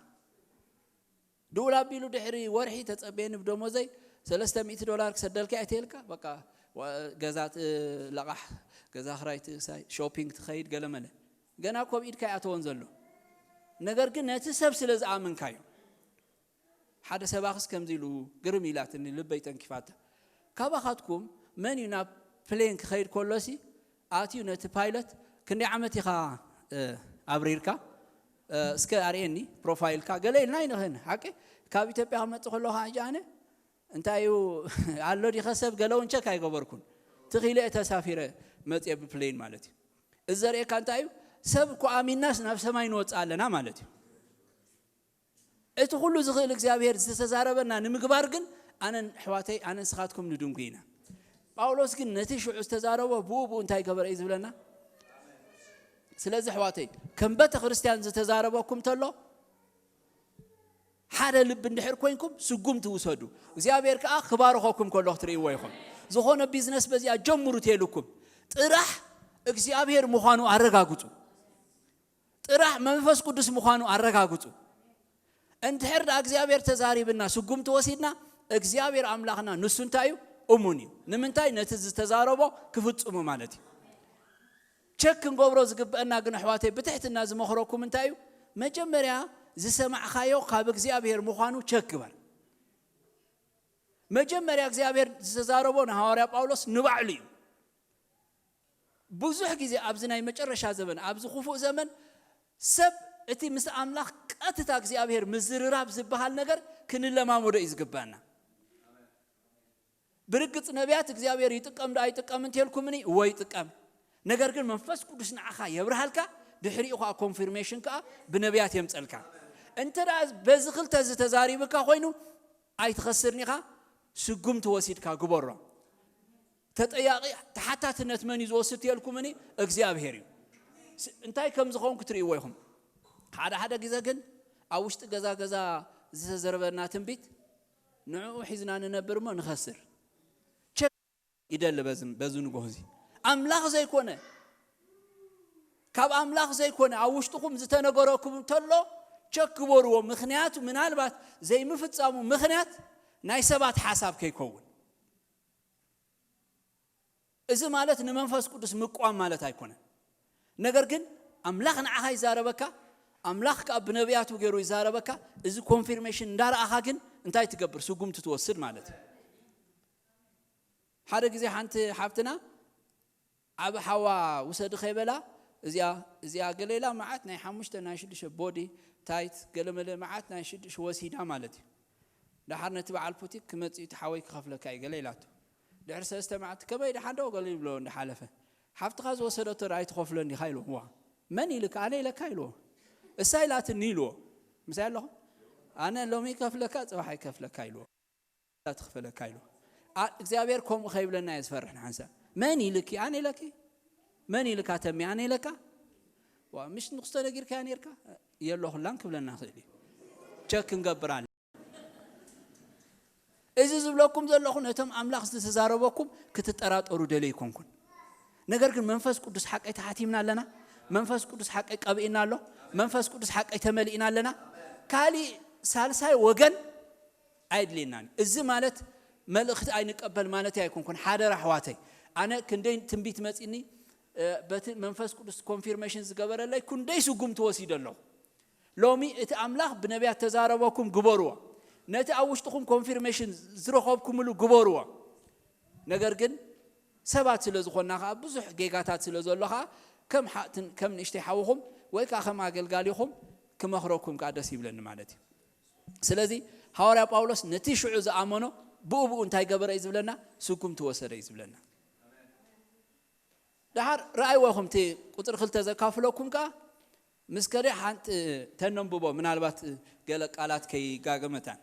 ድውል ኣቢሉ ድሕሪ ወርሒ ተጸበየኒ ብደሞዘይ ሰለስተ ሚእቲ ዶላር ክሰደልካ እየ ተልካ፣ በቃ፣ ወ-፣ ገዛ ት-፣ ለቓሕ፣ ገዛ ክራይ ትእሳይ፣ ሾፒንግ ትኸይድ፣ ገለመለ። ገና እኮ ኣብ ኢድካ ኣይኣተወን ዘሎ። ነገር ግን ነቲ ሰብ ስለ ዝኣመንካዮ። ሓደ ሰባኽስ ከምዚ ኢሉ ግርም ኢላትኒ፣ ልበይ ተንኪፋታ። ካባኻትኩም መን እዩ ናብ ፕሌን ክኸይድ ከሎሲ ኣትዩ ነቲ ፓይለት፣ "ክንደይ ዓመት ኢኻ፣ እ፣ ኣብሪርካ? እ፣ እስከ ኣርእየኒ ፕሮፋይልካ" ገለ ኢልና ኣይንኽን። ሓቂ ካብ ኢትዮጵያ ክመጽእ ከለኹ ሕጂ ኣነ እንታይ እዩ ኣሎ ዲኸ ሰብ ገለ እውን ቸክ ኣይገበርኩን። ትኺለ እየ ተሳፊረ መጽየ ብፕሌን ማለት እዩ። እዚ ዘርእየካ እንታይ እዩ? ሰብ እኮ ኣሚናስ ናብ ሰማይ ንወጽእ ኣለና ማለት እዩ። እቲ ኩሉ ዝኽእል እግዚኣብሔር ዝተዛረበና ንምግባር ግን ኣነን ኣሕዋተይ፣ ኣነን ንስኻትኩም ንድንጉ ኢና። ጳውሎስ ግን ነቲ ሽዑ ዝተዛረቦ ብኡ ብኡ እንታይ ገበረ እዩ ዝብለና? ስለዚ ኣሕዋተይ፣ ከም ቤተ ክርስቲያን ዝተዛረበኩም ተሎ ሓደ ልቢ እንድሕር ኮይንኩም ስጉምቲ ውሰዱ። እግዚኣብሔር ከዓ ክባርኸኩም ከሎ ክትርእይዎ ኢኹም። ዝኾነ ቢዝነስ በዚኣ ጀምሩ ተይልኩም ጥራሕ እግዚኣብሔር ምዃኑ ኣረጋግጹ። ጥራሕ መንፈስ ቅዱስ ምዃኑ ኣረጋግጹ። እንድሕር ደኣ እግዚኣብሔር ተዛሪብና ስጉምቲ ወሲድና እግዚኣብሔር ኣምላኽና ንሱ እንታይ እዩ? እሙን እዩ። ንምንታይ? ነቲ ዝተዛረቦ ክፍጽሙ ማለት እዩ። ቸክ ክንገብሮ ዝግበአና ግን ኣሕዋተይ ብትሕትና ዝመኽረኩም እንታይ እዩ? መጀመርያ ዝሰማዕኻዮ ካብ እግዚኣብሔር ምዃኑ ቸክ ግበር። መጀመርያ እግዚኣብሔር ዝተዛረቦ ንሃዋርያ ጳውሎስ ንባዕሉ እዩ። ብዙሕ ግዜ ኣብዚ ናይ መጨረሻ ዘመን፣ ኣብዚ ክፉእ ዘመን ሰብ እቲ ምስ ኣምላኽ ቀጥታ እግዚኣብሔር ምዝርራብ ዝበሃል ነገር ክንለማመዶ እዩ ዝግበአና። ብርግጽ ነቢያት እግዚኣብሔር ይጥቀም ዶ ኣይጥቀም እንተልኩምኒ፣ እወ ይጥቀም። ነገር ግን መንፈስ ቅዱስ ንዓኻ የብርሃልካ፣ ድሕሪኡ ኸዓ ኮንፊርሜሽን ከኣ ብነቢያት የምጸልካ። እንተ ደኣ በዚ ክልተ ዝተዛሪብካ ኮይኑ ኣይትኸስርን ኢኻ፣ ስጉምቲ ወሲድካ ግበሮ። ተጠያቂ ተሓታትነት መን እዩ ዝወስድ ተልኩምኒ? እግዚኣብሔር እዩ። ስ-፣ እንታይ ከም ዝኾንኩ ትርእይዎ ኢኹም። ሓደ ሓደ ግዜ ግን ኣብ ውሽጢ ገዛ ገዛ ዝተዘርበና ትንቢት ንዕኡ ሒዝና ንነብር እሞ ንኸስር። ቸክ ይደሊ በዚ፣ በዚ ንግሆ እዚ። ኣምላኽ ዘይኮነ፣ ካብ ኣምላኽ ዘይኮነ ኣብ ውሽጥኹም ዝተነገረኩም እንተሎ ቸክ ግበርዎ። ምኽንያቱ ምናልባት ዘይምፍጻሙ ምኽንያት ናይ ሰባት ሓሳብ ከይከውን። እዚ ማለት ንመንፈስ ቅዱስ ምቋም ማለት ኣይኮነን። ነገር ግን ኣምላኽ ንዓኻ ይዛረበካ፣ ኣምላኽ ከዓ ብነቢያቱ ገይሩ ይዛረበካ። እዚ ኮንፊርሜሽን እንዳረኣኻ ግን እንታይ ትገብር? ስጉምቲ ትወስድ ማለት እዩ። ሓደ ግዜ ሓንቲ ሓፍትና ኣብ ሓዋ ውሰዲ ከይበላ እዚኣ እዚኣ ገለ ኢላ መዓት ናይ ሓሙሽተ ናይ ሽዱሽተ ቦዲ ታይት ገለመለ መዓት ናይ ሽዱሽ ወሲዳ ማለት እዩ። ደሓር ነቲ በዓል ቡቲክ ክመጽእ እቲ ሓወይ ክኸፍለካ እዩ ገለ ኢላቶ። ድሕሪ ሰለስተ መዓልቲ ከመይ ደሓን ዶ ገለ ይብሎ እንዳሓለፈ ሓፍትኻ ዝወሰደቶ ዶ ኣይትኸፍሎን ዲኻ ኢልዎ። ዋ መን ኢልካ ኣነ ኢለካ ኢልዎ። እሳ ኢላትኒ ኢልዎ። ምሳይ ኣለኹም ኣነ ሎሚ ከፍለካ ጽባሕ ኣይከፍለካ ኢልዎ። ትኽፈለካ ኢሉ። እግዚኣብሔር ከምኡ ከይብለና እየ ዝፈርሕ ንሓንሳብ። መን ኢልኪ ኣነ ኢለኪ? መን ኢልካ ተሚ ኣነ ኢለካ? ዋ ምሽ ንክስቶ ነጊርካያ ነርካ? የለኹላን ክብለና ክእል እዩ። ቸክ ክንገብር ኣለ። እዚ ዝብለኩም ዘለኹ ነቶም ኣምላኽ ዝተዛረበኩም ክትጠራጠሩ ደልየ ኣይኮንኩን። ነገር ግን መንፈስ ቅዱስ ሓቀይ ተሓቲምና ኣለና። መንፈስ ቅዱስ ሓቀይ ቀብእና ኣሎ። መንፈስ ቅዱስ ሓቀይ ተመሊእና ኣለና። ካሊእ ሳልሳይ ወገን ኣየድልየናን። እዚ ማለት መልእኽቲ ኣይንቀበል ማለት ኣይኮንኩን። ሓደራ ኣሕዋተይ፣ ኣነ ክንደይ ትንቢት መፂኒ በቲ መንፈስ ቅዱስ ኮንፊርሜሽን ዝገበረለይ ክንደይ ስጉምቲ ወሲደ ኣለኹ። ሎሚ እቲ ኣምላኽ ብነቢያት ተዛረበኩም ግበርዎ። ነቲ ኣብ ውሽጥኹም ኮንፊርሜሽን ዝረኸብኩምሉ ግበርዎ። ነገር ግን ሰባት ስለ ዝኾንና ከዓ ብዙሕ ጌጋታት ስለ ዘሎ ከዓ ከም ሓእትን ከም ንእሽተይ ሓውኹም ወይ ከዓ ከም ኣገልጋሊኹም ክመኽረኩም ከዓ ደስ ይብለኒ ማለት እዩ። ስለዚ ሃዋርያ ጳውሎስ ነቲ ሽዑ ዝኣመኖ ብኡ ብኡ እንታይ ገበረ እዩ ዝብለና? ስጉምቲ ወሰደ እዩ ዝብለና። ደሓር ረኣይዎ ኢኹም እቲ ቁፅሪ ክልተ ዘካፍለኩም ከዓ ምስ ከደ ሓንቲ ተነንብቦ ምናልባት ገለ ቃላት ከይጋገመታን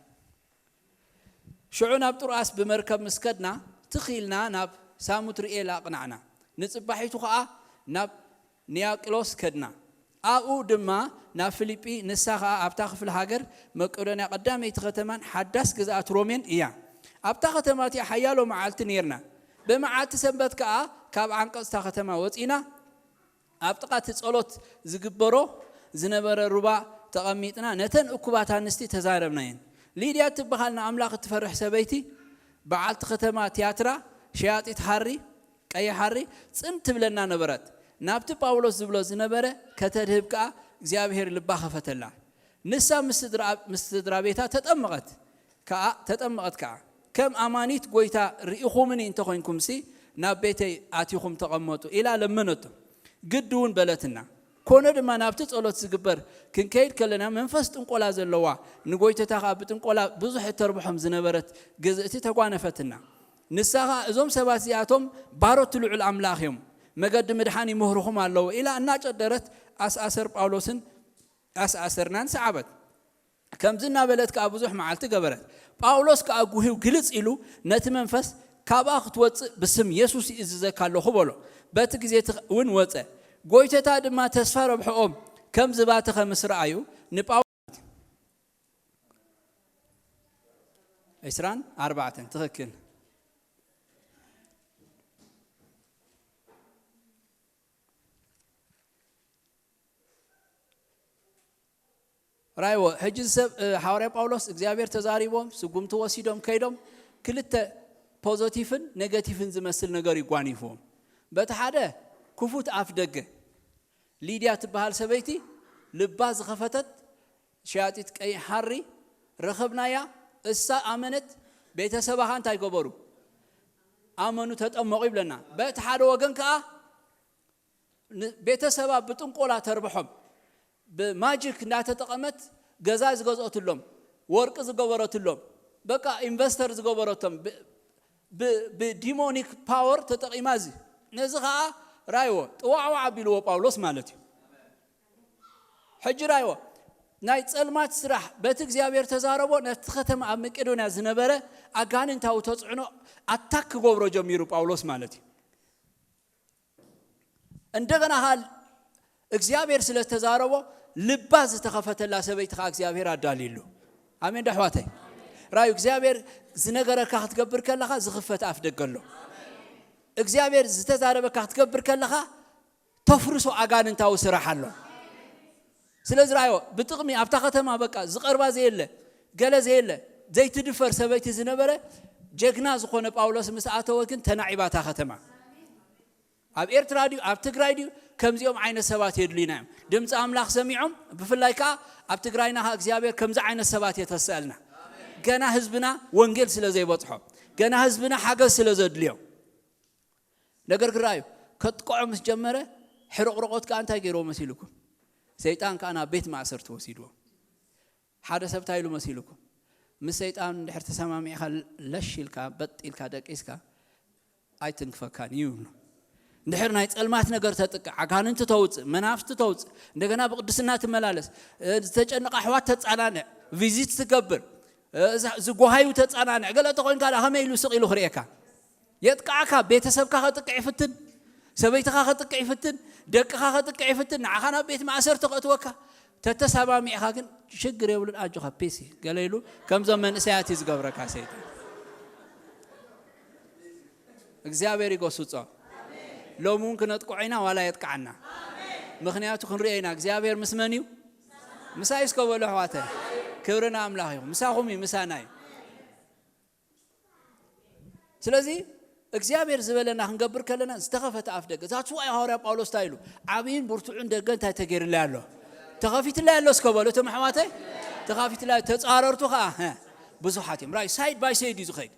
ሽዑ ናብ ጥርኣስ ብመርከብ ምስ ከድና ትኺልና ናብ ሳሙትሪኤል ኣቕናዕና። ንጽባሒቱ ኸኣ ናብ ንያቅሎስ ከድና። ኣብኡ ድማ ናብ ፊልጲ፣ ንሳ ኸኣ ኣብታ ክፍለ ሃገር መቄዶንያ ቀዳመይቲ ኸተማን ሓዳስ ግዝኣት ሮሜን እያ። ኣብታ ኸተማ እቲኣ ሓያሎ መዓልቲ ኔርና። ብመዓልቲ ሰንበት ከኣ ካብ ዓንቀጽታ ኸተማ ወጺና ኣብ ጥቓ እቲ ጸሎት ዝግበሮ ዝነበረ ሩባ ተቐሚጥና ነተን እኩባት ኣንስቲ ተዛረብናየን። ሊድያ እትበሃል ንኣምላኽ እትፈርሕ ሰበይቲ በዓልቲ ኸተማ ትያትራ ሸያጢት ሃሪ ቀይሕ ሓሪ ጽን ትብለና ነበረት። ናብቲ ጳውሎስ ዝብሎ ዝነበረ ከተድህብ ከኣ እግዚኣብሔር ልባ ኸፈተላ። ንሳ ምስ ስድራ ቤታ ተጠመቐት ከኣ ተጠመቐት ከኣ ከም ኣማኒት ጎይታ ርኢኹምኒ እንተኾይንኩምሲ ናብ ቤተይ ኣቲኹም ተቐመጡ ኢላ ለመነቶ። ግዲ እውን በለትና። ኮነ ድማ ናብቲ ጸሎት ዝግበር ክንከይድ ከለና መንፈስ ጥንቆላ ዘለዋ ንጎይተታ ከኣ ብጥንቆላ ብዙሕ እተርብሖም ዝነበረት ግዝእቲ ተጓነፈትና። ንሳ ኸኣ እዞም ሰባት እዚኣቶም ባሮት ልዑል ኣምላኽ እዮም፣ መገዲ ምድሓን ይምህርኹም ኣለዉ ኢላ እናጨደረት ኣስኣሰር ጳውሎስን ኣስኣሰርናን ሰዓበት። ከምዚ እናበለት ከኣ ብዙሕ መዓልቲ ገበረት። ጳውሎስ ከኣ ጉሂው ግልጽ ኢሉ ነቲ መንፈስ ካብኣ ክትወጽእ ብስም የሱስ ይእዝዘካ ኣለኹ በሎ። በቲ ግዜ እቲ እውን ወጸ። ጎይተታ ድማ ተስፋ ረብሕኦም ከም ዝባተኸ ምስ ረኣዩ ንጳውሎስ ዕስራን ኣርባዕተን ትኽክል ራይዎ ሕጂ ሰብ ሓዋርያ ጳውሎስ እግዚኣብሔር ተዛሪቦም ስጉምቲ ወሲዶም ከይዶም ክልተ ፖዘቲቭን ኔጋቲቭን ዝመስል ነገር ይጓኒፍዎም። በቲ ሓደ ክፉት ኣፍ ደገ ሊድያ ትበሃል ሰበይቲ ልባ ዝኸፈተት ሸያጢት ቀይ ሓሪ ረኸብናያ። እሳ ኣመነት። ቤተሰባኻ እንታይ ገበሩ? ኣመኑ ተጠመቑ ይብለና። በቲ ሓደ ወገን ከዓ ቤተሰባ ብጥንቆላ ተርብሖም ብማጂክ እንዳተጠቐመት ገዛ ዝገዝኦትሎም ወርቂ ዝገበረትሎም በቃ ኢንቨስተር ዝገበረቶም ብዲሞኒክ ፓወር ተጠቒማ እዚ ነዚ ከዓ ራይዎ ጥዋዕዋዕ ኣቢልዎ ጳውሎስ ማለት እዩ። ሕጂ ራይዎ ናይ ጸልማት ስራሕ በቲ እግዚኣብሔር ተዛረቦ ነቲ ከተማ ኣብ መቄዶንያ ዝነበረ ኣጋንንታዊ ተፅዕኖ ኣታክ ክገብሮ ጀሚሩ ጳውሎስ ማለት እዩ። እንደገና ሃል እግዚኣብሔር ስለ ዝተዛረቦ ልባ ዝተኸፈተላ ሰበይቲ ከዓ እግዚኣብሔር ኣዳልዩሉ። ኣሜን ዶ ኣሕዋተይ? ራዩ እግዚኣብሔር ዝነገረካ ክትገብር ከለኻ ዝኽፈት ኣፍ ደገ ኣሎ። እግዚኣብሔር ዝተዛረበካ ክትገብር ከለኻ ተፍርሶ ኣጋንንታዊ ስራሕ ኣሎ። ስለዚ ርኣዮ፣ ብጥቕሚ ኣብታ ከተማ በቃ ዝቐርባ ዘየለ፣ ገለ ዘየለ፣ ዘይትድፈር ሰበይቲ ዝነበረ ጀግና ዝኾነ ጳውሎስ ምስ ኣተወ ግን ተናዒባ እታ ከተማ። ኣብ ኤርትራ ድዩ ኣብ ትግራይ ድዩ ከምዚኦም ዓይነት ሰባት የድልዩና እዮም። ድምፂ ኣምላኽ ሰሚዖም፣ ብፍላይ ከዓ ኣብ ትግራይና ከዓ እግዚኣብሔር ከምዚ ዓይነት ሰባት የተስኣልና። ገና ህዝብና ወንጌል ስለ ዘይበፅሖ፣ ገና ህዝብና ሓገዝ ስለ ዘድልዮም። ነገር ግን ርኣዩ፣ ከጥቅዖ ምስ ጀመረ ሕርቕርቆት ከዓ እንታይ ገይርዎ መሲልኩም? ሰይጣን ከዓ ናብ ቤት ማእሰርቲ ወሲድዎ። ሓደ ሰብ እንታይ ኢሉ መሲልኩም? ምስ ሰይጣን እንድሕር ተሰማሚዕካ፣ ለሽ ኢልካ በጥ ኢልካ ደቂስካ ኣይትንክፈካን እዩ ይብሉ። እንድሕር ናይ ጸልማት ነገር ተጥቅዕ፣ ኣጋንንቲ ተውፅእ፣ መናፍስቲ ተውፅእ፣ እንደገና ብቅድስና ትመላለስ፣ እ፣ ዝተጨነቐ ኣሕዋት ተጸናንዕ፣ ቪዚት ትገብር፣ እ፣ እዛ- ዝጓሃዩ ተጸናንዕ፣ ገለ ተኾይንካ ደኣ ከመይ ኢሉ ስቕ ኢሉ ክርእየካ? የጥቅዓካ። ቤተሰብካ ከጥቅዕ ይፍትን፣ ሰበይትኻ ከጥቅዕ ይፍትን፣ ደቅኻ ከጥቅዕ ይፍትን፣ ንዓኻ ናብ ቤት ማእሰርቲ ከእትወካ። ተተሰማሚዕኻ ግን ሽግር የብሉን፣ ኣጆኻ ፒሲ ገለ ኢሉ ከምዞም መንእሰያት እዩ ዝገብረካ ሰይጣን። እግዚኣብሔር ይገስጾ። ሎሚ እውን ክነጥቅዖ ኢና ዋላ የጥቅዓና። ምኽንያቱ ክንሪኦ ኢና እግዚኣብሔር ምስ መን እዩ? ምሳይ እስከ በሉ ኣሕዋተ። ክብሪ ንኣምላኽ ይኹን። ምሳኹም እዩ፣ ምሳና እዩ። ስለዚ እግዚኣብሔር ዝበለና ክንገብር ከለና ዝተኸፈተ ኣፍ ደገ። ዛትስ ዋይ ሃዋርያ ጳውሎስ እንታይ ኢሉ? ዓብይን ብርቱዕን ደገ እንታይ ተገይርለይ ኣሎ? ተኸፊትለይ ኣሎ እስከ በሉ እቶም ኣሕዋተይ። ተኸፊትለይ፣ ተጻረርቱ ከዓ ሀ፣ ብዙሓት እዮም። ራይ ሳይድ ባይ ሳይድ እዩ ዝኸይድ።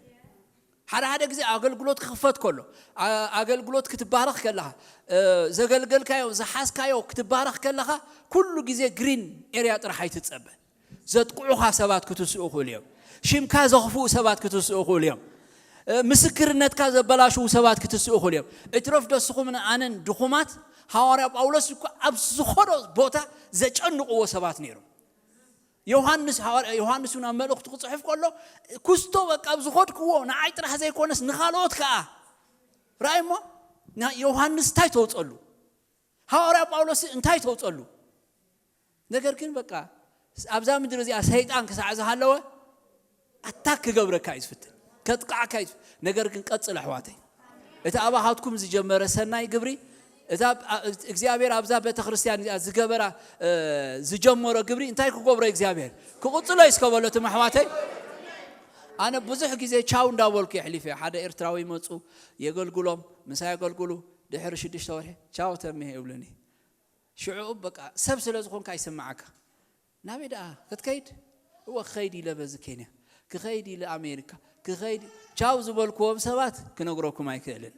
ሓደ ሓደ ግዜ ኣገልግሎት ክኽፈት ከሎ፣ ኣ- ኣገልግሎት ክትባረኽ ከለኻ፣ እ፣ ዘገልገልካዮ ዝሓዝካዮ ክትባረኽ ከለኻ፣ ኩሉ ግዜ ግሪን ኤርያ ጥራሕ ኣይትጸበ። ዘጥቅዑኻ ሰባት ክትስኡ ይኽእሉ እዮም። ሽምካ ዘኽፍኡ ሰባት ክትስኡ ይኽእሉ እዮም። እ፣ ምስክርነትካ ዘበላሽዉ ሰባት ክትስኡ ይኽእሉ እዮም። እትረፍ ደስኹምን ኣነን ድኹማት፣ ሃዋርያ ጳውሎስ እኮ ኣብ ዝኾነ ቦታ ዘጨንቕዎ ሰባት ነይሮም። ዮሃንስ፣ ሃዋርያ ዮሃንስ እውን ኣብ መልእኽቱ ክጽሕፍ ከሎ፣ ኩስቶ በቃ ኣብ ዝኸድክዎ ንዓይ ጥራሕ ዘይኮነስ ንኻልኦት ከኣ። ራእይ እሞ፣ ና- ዮሃንስ እንታይ ተውጸሉ? ሃዋርያ ጳውሎስ እንታይ ተውጸሉ? ነገር ግን በቃ ኣብዛ ምድሪ እዚኣ ሰይጣን ክሳዕ ዝሃለወ ኣታክ ክገብረካ እዩ ዝፍትን፣ ከጥቃዕካ እዩ ዝፍትን። ነገር ግን ቀጽል ኣሕዋተይ፣ እቲ ኣባኻትኩም ዝጀመረ ሰናይ ግብሪ፣ እዛ ብ- ኣ- እግዚኣብሔር ኣብዛ ቤተ ክርስቲያን እዚኣ ዝገበራ፣ እ፣ ዝጀመሮ ግብሪ እንታይ ክገብሮ እግዚኣብሔር? ክቕጽሎ እዩ እስከ በሎ ትም ኣሕዋተይ። ኣነ ብዙሕ ግዜ ቻው እንዳበልኩ የሕሊፈ። ሓደ ኤርትራዊ መጹ፣ የገልግሎም፣ ምሳይ የገልግሉ። ድሕሪ ሽዱሽተ ወርሒ ቻው ተምሄ ይብሉኒ። ሽዑ በቃ ሰብ ስለ ዝኾንካ ይስምዓካ። ናበይ ደኣ ክትከይድ? እወ ክኸይድ ኢለ በዚ ኬንያ፣ ክኸይድ ኢለ ኣሜሪካ፣ ክኸይድ። ቻው ዝበልክዎም ሰባት ክነግረኩም ኣይክእልን።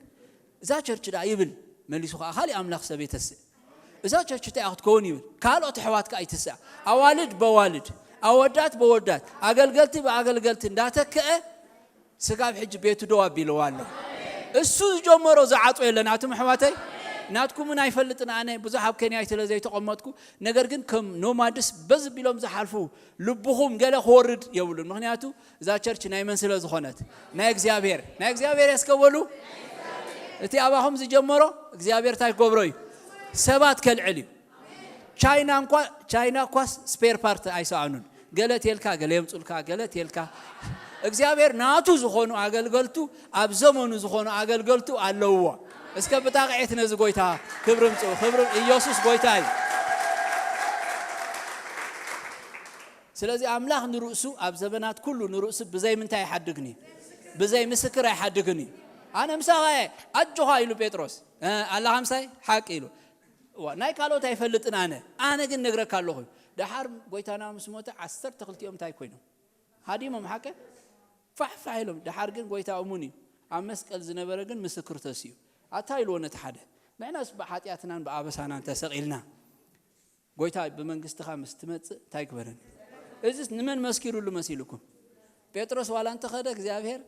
እዛ ቸርች ደኣ ይብል፣ መሊሱ ከዓ ካሊእ ኣምላኽ ሰብ የተስእ። እዛ ቸርች እንታይ ክትከውን ይብል፣ ካልኦት ኣሕዋት ከዓ ይትስኣ። ኣዋልድ በዋልድ፣ ኣወዳት በወዳት፣ ኣገልገልቲ ብኣገልገልቲ እንዳተክአ ስጋብ ሕጂ ቤቱ ደው ኣቢልዋ ኣሎ። እሱ ዝጀመሮ ዝዓጾ የለን። ኣቱም ኣሕዋተይ፣ ናትኩምን ኣይፈልጥን ኣነ፣ ብዙሕ ኣብ ኬንያ ስለ ዘይተቐመጥኩ። ነገር ግን ከም ኖማድስ በዚ ቢሎም ዝሓልፉ ልብኹም ገለ ክወርድ የብሉን። ምኽንያቱ እዛ ቸርች ናይ መን ስለ ዝኾነት? ናይ እግዚኣብሔር። ናይ እግዚኣብሔር የስከበሉ። እቲ ኣባኹም ዝጀመሮ እግዚኣብሔር እንታይ ክገብሮ እዩ? ሰባት ከልዕል እዩ። ቻይና እንኳ ቻይና እኳስ ስፔር ፓርት ኣይሰኣኑን። ገለ ቴልካ ገለ የምጹልካ፣ ገለ ቴልካ። እግዚኣብሔር ናቱ ዝኾኑ ኣገልገልቱ፣ ኣብ ዘመኑ ዝኾኑ ኣገልገልቱ ኣለውዎ። እስከ ብጣቕዒት ነዚ ጎይታ ክብሪ ምጽኡ። ክብሪ ኢየሱስ ጎይታ እዩ። ስለዚ ኣምላኽ ንርእሱ ኣብ ዘመናት ኩሉ ንርእሱ ብዘይ ምንታይ ኣይሓድግን እዩ? ብዘይ ምስክር ኣይሓድግን እዩ። ኣነ ምሳኻ እየ፣ ኣጆኻ ኢሉ ጴጥሮስ። እ፣ ኣላኻ ምሳይ ሓቂ ኢሉ። እዋ፣ ናይ ካልኦት ኣይፈልጥን ኣነ። ኣነ ግን ነግረካ ኣለኹ። ደሓር ጎይታና ምስ ሞተ ዓሰርተ ክልቲኦም እንታይ ኮይኖም? ሃዲሞም ሓቀ? ፋሕፋሕ ኢሎም። ደሓር ግን ጎይታ እሙን እዩ። ኣብ መስቀል ዝነበረ ግን ምስክር ተስኡ። ኣታ ኢልዎ ነቲ ሓደ። ንሕናስ ብሓጢኣትናን ብኣበሳናን ተሰቒልና። ጎይታ ብመንግስትኻ ምስ ትመጽእ እንታይ ግበረኒ? እዚስ ንመን መስኪሩሉ መሲልኩም? ጴጥሮስ ዋላ እንተኸደ እግዚኣብሔር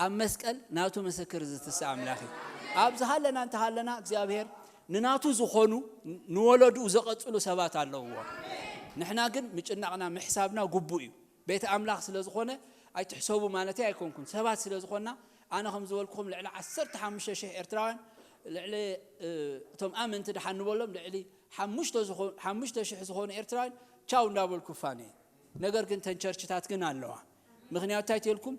ኣብ መስቀል ናቱ ምስክር ዝትስእ ኣምላኽ እዩ። ኣብ ዝሃለና እንተሃለና እግዚኣብሔር ንናቱ ዝኾኑ ንወለድኡ ዘቐጽሉ ሰባት ኣለውዎ። ንሕና ግን ምጭናቕና ምሕሳብና ግቡእ እዩ። ቤት ኣምላኽ ስለ ዝኾነ ኣይትሕሰቡ ማለተይ ኣይኮንኩን። ሰባት ስለ ዝኾንና ኣነ ከም ዝበልኩኹም ልዕሊ ዓሰርተ ሓሙሽተ ሽሕ ኤርትራውያን ልዕሊ፣ እ፣ እቶም ኣመንቲ ድሓን ንበሎም ልዕሊ ሓሙሽተ ዝኾ- ሓሙሽተ ሽሕ ዝኾኑ ኤርትራውያን ቻው እንዳበልኩ ፋነ። ነገር ግን ተን ቸርችታት ግን ኣለዋ። ምኽንያቱ እንታይ ትልኩም?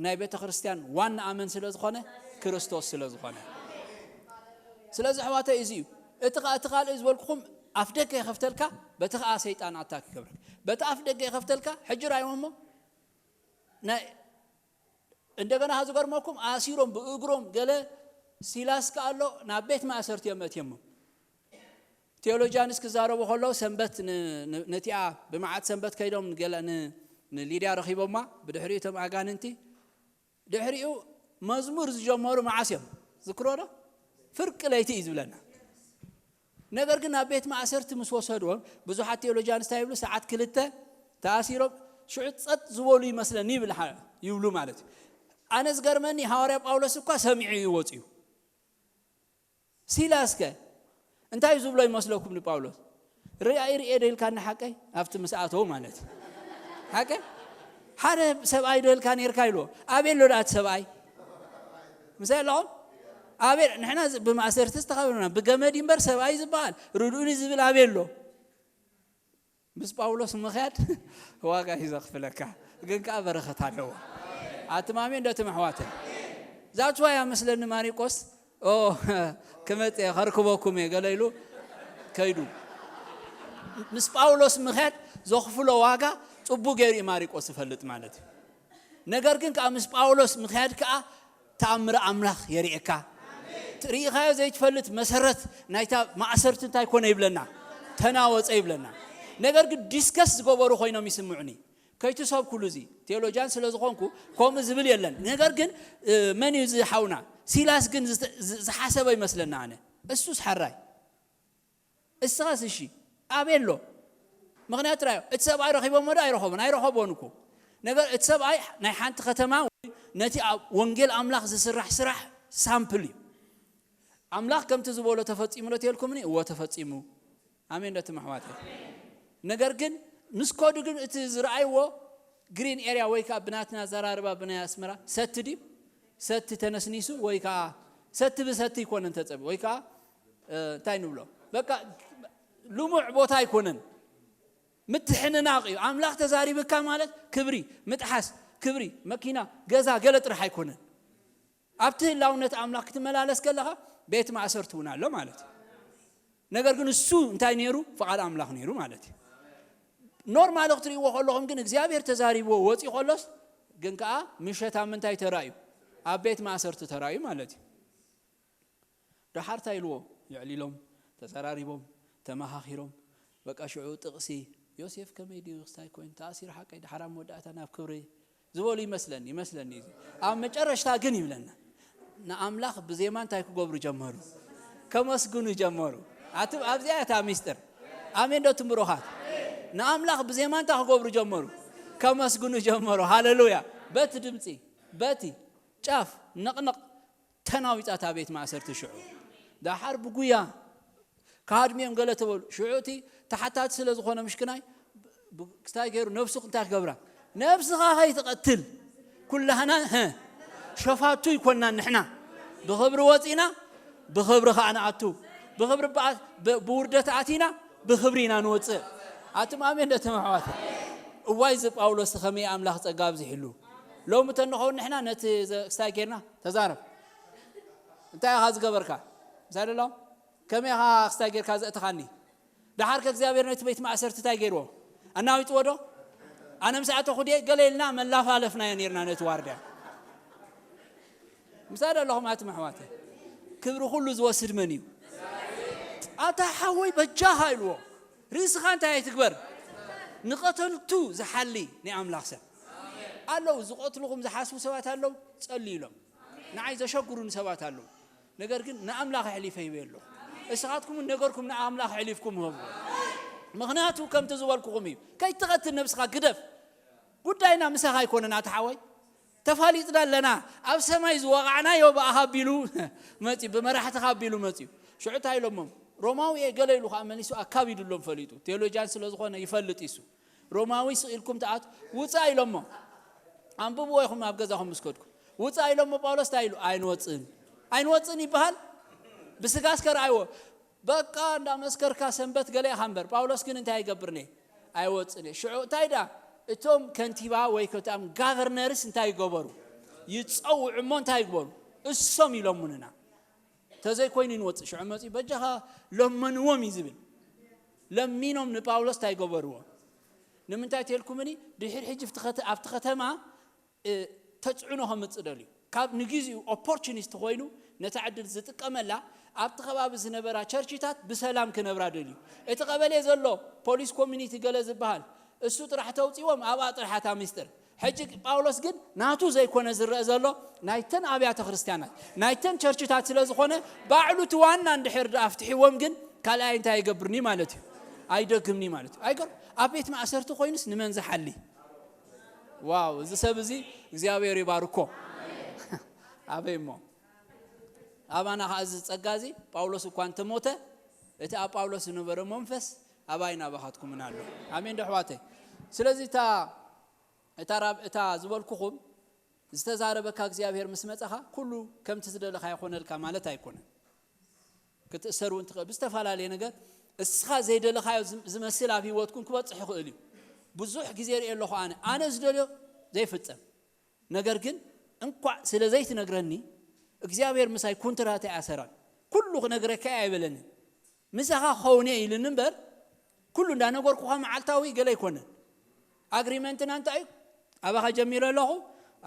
ናይ ቤተ ክርስቲያን ዋና ኣመን ስለ ዝኾነ፣ ክርስቶስ ስለ ዝኾነ። ስለዚ ኣሕዋተይ እዚ እዩ። እቲ ኻ- እቲ ካልእ ዝበልኩኹም ኣፍ ደገ ይኸፍተልካ፣ በቲ ኸኣ ሰይጣን ኣታክ ይገብረካ። በቲ ኣፍ ደገ ይኸፍተልካ፣ ሕጂ ራእይዎ እሞ ናይ እንደገና ዝገርመኩም ኣሲሮም ብእግሮም ገለ ሲላስ ከኣሎ ናብ ቤት ማእሰርቲ እዮም መእትዮሞ። ቴዎሎጂያንስ ክዛረቡ ከለዉ ሰንበት ን- ን- ነቲኣ ብመዓት ሰንበት ከይዶም ገለ ን- ንሊድያ ረኺቦማ። ብድሕሪኡ እቶም ኣጋንንቲ ድሕሪኡ መዝሙር ዝጀመሩ መዓስ እዮም ዝክሮ ዶ? ፍርቂ ለይቲ እዩ ዝብለና። ነገር ግን ናብ ቤት ማእሰርቲ ምስ ወሰድዎም ብዙሓት ቴዎሎጂያንስ እንታይ ይብሉ? ሰዓት ክልተ ተኣሲሮም ሽዑ ጸጥ ዝበሉ ይመስለኒ ይብል ሓ- ይብሉ ማለት እዩ። ኣነ ዝገርመኒ ሃዋርያ ጳውሎስ እኳ ሰሚዑ እዩ ወፂኡ። ሲላስከ እንታይ ዝብሎ ይመስለኩም ንጳውሎስ? ርኣይ ርኤ ዶ ኢልካኒ ሓቀይ? ኣብቲ ምስ ኣተው ማለት እዩ። ሓቀይ ሓደ ሰብኣይ ዶ ኢልካ ነርካ ኢልዎ። ኣበይ ኣሎ ደኣ እቲ ሰብኣይ? ምሳይ ኣለኹም ኣበይ? ንሕና ዝ- ብማእሰርቲ ዝተኸበብና ብገመድ እምበር ሰብኣይ ዝበሃል ርድኡኒ ዝብል ኣበይ ኣሎ? ምስ ጳውሎስ ምኽያድ ዋጋ እዩ ዘኽፍለካ፣ ግን ከዓ በረኸት ኣለዎ። ኣትማሜ እንዶ ትም ኣሕዋተይ ዛትዋ እያ መስለኒ ማሪቆስ ኦ ክመፅ እየ ከርክበኩም እየ ገለ ኢሉ ከይዱ። ምስ ጳውሎስ ምኽያድ ዘኽፍሎ ዋጋ ፅቡ ገይሩ እዩ ማሪቆስ ዝፈልጥ ማለት እዩ። ነገር ግን ከዓ ምስ ጳውሎስ ምኽያድ ከዓ ተኣምር ኣምላኽ የርእየካ። ርኢኻዮ ዘይትፈልጥ መሰረት ናይታ ማእሰርቲ እንታይ ኮነ ይብለና፣ ተናወፀ ይብለና። ነገር ግን ዲስከስ ዝገበሩ ኮይኖም ይስምዑኒ። ከይትሰብኩሉ እዚ ቴዎሎጂያን ስለ ዝኾንኩ ከምኡ ዝብል የለን። ነገር ግን እ፣ መን እዩ ዝሓውና ሲላስ ግን ዝተ- ዝ- ዝሓሰበ ይመስለና። ኣነ እሱስ ሓራይ እስኻስ እሺ ኣበይ ኣሎ? ምክንያቱ ራዮ እቲ ሰብኣይ ረኺቦሞ ዶ ኣይረኸቦን? ኣይረኸቦን እኮ። ነገር እቲ ሰብኣይ ናይ ሓንቲ ከተማ ወይ ነቲ ኣብ ወንጌል ኣምላኽ ዝስራሕ ስራሕ ሳምፕል እዩ። ኣምላኽ ከምቲ ዝበሎ ተፈጺሙ ዶ ትልኩምኒ? እዎ ተፈጺሙ። ኣሜን ዶ ትም ኣሕዋተይ? ነገር ግን ምስ ከዱ ግን እቲ ዝረኣይዎ ግሪን ኤርያ ወይ ከዓ ብናትና ዘራርባ ብናይ ኣስመራ ሰቲ ድዩ? ሰቲ ተነስኒሱ ወይ ከዓ ሰቲ ብሰቲ ይኮነን ተፀቢ ወይ ከዓ እ፣ እንታይ ንብሎ በቃ ልሙዕ ቦታ ኣይኮነን። ምትሕንናቕ እዩ። ኣምላኽ ተዛሪብካ ማለት ክብሪ ምጥሓስ፣ ክብሪ መኪና፣ ገዛ፣ ገለ ጥራሕ ኣይኮነን። ኣብቲ ህላውነት ኣምላኽ ክትመላለስ ከለኻ ቤት ማእሰርቲ እውን ኣሎ ማለት እዩ። ነገር ግን እሱ እንታይ ነይሩ? ፍቓድ ኣምላኽ ነይሩ ማለት እዩ። ኖርማል ክትርእይዎ ከለኹም ግን እግዚኣብሔር ተዛሪብዎ ወፂኡ ከሎስ ግን ከዓ ምሸት ኣብ ምንታይ ተራእዩ? ኣብ ቤት ማእሰርቲ ተራእዩ ማለት እዩ። ደሓር እንታይ ኢልዎ? የዕሊሎም፣ ተዘራሪቦም፣ ተመኻኺሮም። በቃ ሽዑ ጥቕሲ ዮሴፍ ከመይ ድዩ ክስታይ ኮይኑ ተኣሲሩ ሓቀይ ደሓር ኣብ መወዳእታ ናብ ክብሪ ዝበሉ ይመስለኒ ይመስለኒ እዚ ኣብ መጨረሽታ ግን ይብለና ንኣምላኽ ብዜማ እንታይ ክገብሩ ጀመሩ? ከመስግኑ ጀመሩ። ኣቲ ኣብዚኣ እታ ሚስጥር ኣሜን ዶ ትምብሩኻት? ንኣምላኽ ብዜማ እንታይ ክገብሩ ጀመሩ? ከመስግኑ ጀመሩ። ሃሌሉያ። በቲ ድምፂ በቲ ጫፍ ነቕነቕ ተናዊፃ እታ ቤት ማእሰርቲ ሽዑ ደሓር ብጉያ ካድሚኦም ገለ ተበሉ ሽዑ እቲ ተሓታቲ ስለ ዝኾነ ምሽክናይ ክስታይ ገይሩ ነብሱ እንታይ ክገብራ ነብስኻ ከይትቐትል ኩላህና ሸፋቱ ይኮንና ንሕና ብኽብሪ ወፂና ብኽብሪ ከዓ ንኣቱ ብኽብሪ ብውርደት ኣቲና ብኽብሪ ኢና ንወፅእ ኣትም ኣሜን ደተመሕዋት እዋይ እዚ ጳውሎስ ከመይ ኣምላኽ ፀጋ ኣብዚሕሉ ሎም ተንኸውን ንሕና ነቲ ክስታይ ጌርና ተዛረብ እንታይ ኢኻ ዝገበርካ ምሳሌ ኣሎ ከመይ ኢኻ ክስታይ ጌርካ ዘእትኻኒ ደሓር ከእግዚኣብሔር ነቲ ቤት ማእሰርቲ እንታይ ገይርዎ ኣናዊጥዎ ዶ ኣነ ምስ ኣተኹ ድየ ገለ ኢልና መላፋለፍናዮ ነርና ነቲ ዋርድያ ምሳሌ ኣለኹም ኣትም ኣሕዋተ ክብሪ ኩሉ ዝወስድ መን እዩ ኣታ ሓወይ በጃኻ ኢልዎ ርእስኻ እንታይ ኣይትግበር ንቐተልቱ ዝሓሊ ናይ ኣምላኽ ሰብ ኣለዉ ዝቐትልኹም ዝሓስቡ ሰባት ኣለዉ ጸልዩ ኢሎም ንዓይ ዘሸግሩኒ ሰባት ኣለዉ ነገር ግን ንኣምላኽ ኣሕሊፈ ይበ ኣሎ እስኻትኩም ነገርኩም ንኣምላኽ ኣሕሊፍኩም ህቡ ምክንያቱ ከምቲ ዝበልኩኹም እዩ ከይትቐትል ነብስኻ ግደፍ ጉዳይና ምሳኻ ኣይኮነን ኣቲ ሓወይ ተፋሊጥና ኣለና ኣብ ሰማይ ዝወቓዕናዮ ብኣኻ ኣቢሉ መፂ ብመራሕትኻ ኣቢሉ መፂ ሽዑ እንታይ ኢሎሞም ሮማዊ እየ ገለ ኢሉ ከዓ መሊሱ ኣካቢድሎም ፈሊጡ ቴዎሎጂያን ስለ ዝኾነ ይፈልጥ ይሱ ሮማዊ ስቕ ኢልኩም ተኣት ውፃእ ኢሎሞ ኣንብብዎ ኢኹም ኣብ ገዛኹም ምስ ከድኩም ውፃእ ኢሎሞ ጳውሎስ እንታይ ኢሉ ኣይንወፅእን ኣይንወፅእን ይበሃል ብስጋ እስከ ረኣይዎ በቃ እንዳመስከርካ ሰንበት ገለ ኢኻ እምበር ጳውሎስ ግን እንታይ ይገብር ነ ኣይወፅእን እየ ሽዑ እንታይ ዳ እቶም ከንቲባ ወይ ከታም ጋቨርነርስ እንታይ ይገበሩ ይፀውዑ እሞ እንታይ ይግበሩ እሶም ይለሙንና ተዘይኮይኑ ንወፅእ ሽዑ መፂ በጃኻ ለመንዎም እዩ ዝብል ለሚኖም ንጳውሎስ እንታይ ገበርዎ? ንምንታይ ተልኩምኒ? ድሕር ሕጂ ኣብቲ ከተ- ኣብቲ ከተማ እ፣ ተጽዕኖ ከምጽእ ደልዩ። ካብ ንግዜኡ ኦፖርቹኒስት ኮይኑ ነታ ዕድል ዝጥቀመላ፣ ኣብቲ ከባቢ ዝነበራ ቸርችታት ብሰላም ክነብራ ደልዩ። እቲ ቀበሌ ዘሎ ፖሊስ ኮሚኒቲ ገለ ዝበሃል እሱ ጥራሕ ተውጽዎም፣ ኣብኣ ጥራሕ እታ ሚስጥር። ሕጂ ጳውሎስ ግን ናቱ ዘይኮነ ዝረአ ዘሎ፣ ናይተን ኣብያተ ክርስቲያናት፣ ናይተን ቸርችታት ስለ ዝኾነ፣ ባዕሉ እቲ ዋና እንድሕር ደኣ ኣፍትሕዎም ግን ካልኣይ እንታይ ይገብርኒ ማለት እዩ? ኣይደግምኒ ማለት እዩ። ኣይገር ኣብ ቤት ማእሰርቲ ኮይኑስ ንመን ዝሓሊ? ዋው፣ እዚ ሰብ እዚ እግዚኣብሔር ይባርኮ። ኣበይ እሞ ኣባና ከኣ እዚ ጸጋ እዚ ጳውሎስ እኳ እንተሞተ፣ እቲ ኣብ ጳውሎስ ዝነበረ መንፈስ ኣባይን ኣባኻትኩምን ኣሎ። ኣሜን ዶ ኣሕዋተይ? ስለዚ እታ እታ ራብ እታ ዝበልኩኹም ዝተዛረበካ እግዚኣብሔር ምስ መጸኻ ኩሉ ከምቲ ዝደለኻ ይኾነልካ ማለት ኣይኮነን። ክትእሰር እውን ትኽእል ብዝተፈላለየ ነገር። እስኻ ዘይደለኻዮ ዝም- ዝመስል ኣብ ህይወትኩም ክበጽሕ ይኽእል እዩ። ብዙሕ ግዜ ርኢ ኣለኹ። ኣነ ኣነ ዝደልዮ ዘይፍጸም ነገር ግን እንኳዕ ስለ ዘይትነግረኒ እግዚኣብሔር ምሳይ ኩንትራት ኣይኣሰራን። ኩሉ ክነግረካ እየ ኣይበለንን። ምሳኻ ክኸውን እየ ኢልኒ እምበር ኩሉ እንዳነገርኩኻ መዓልታዊ ገለ ኣይኮነን። ኣግሪመንትና እንታይ እዩ? ኣባኻ ጀሚረ ኣለኹ፣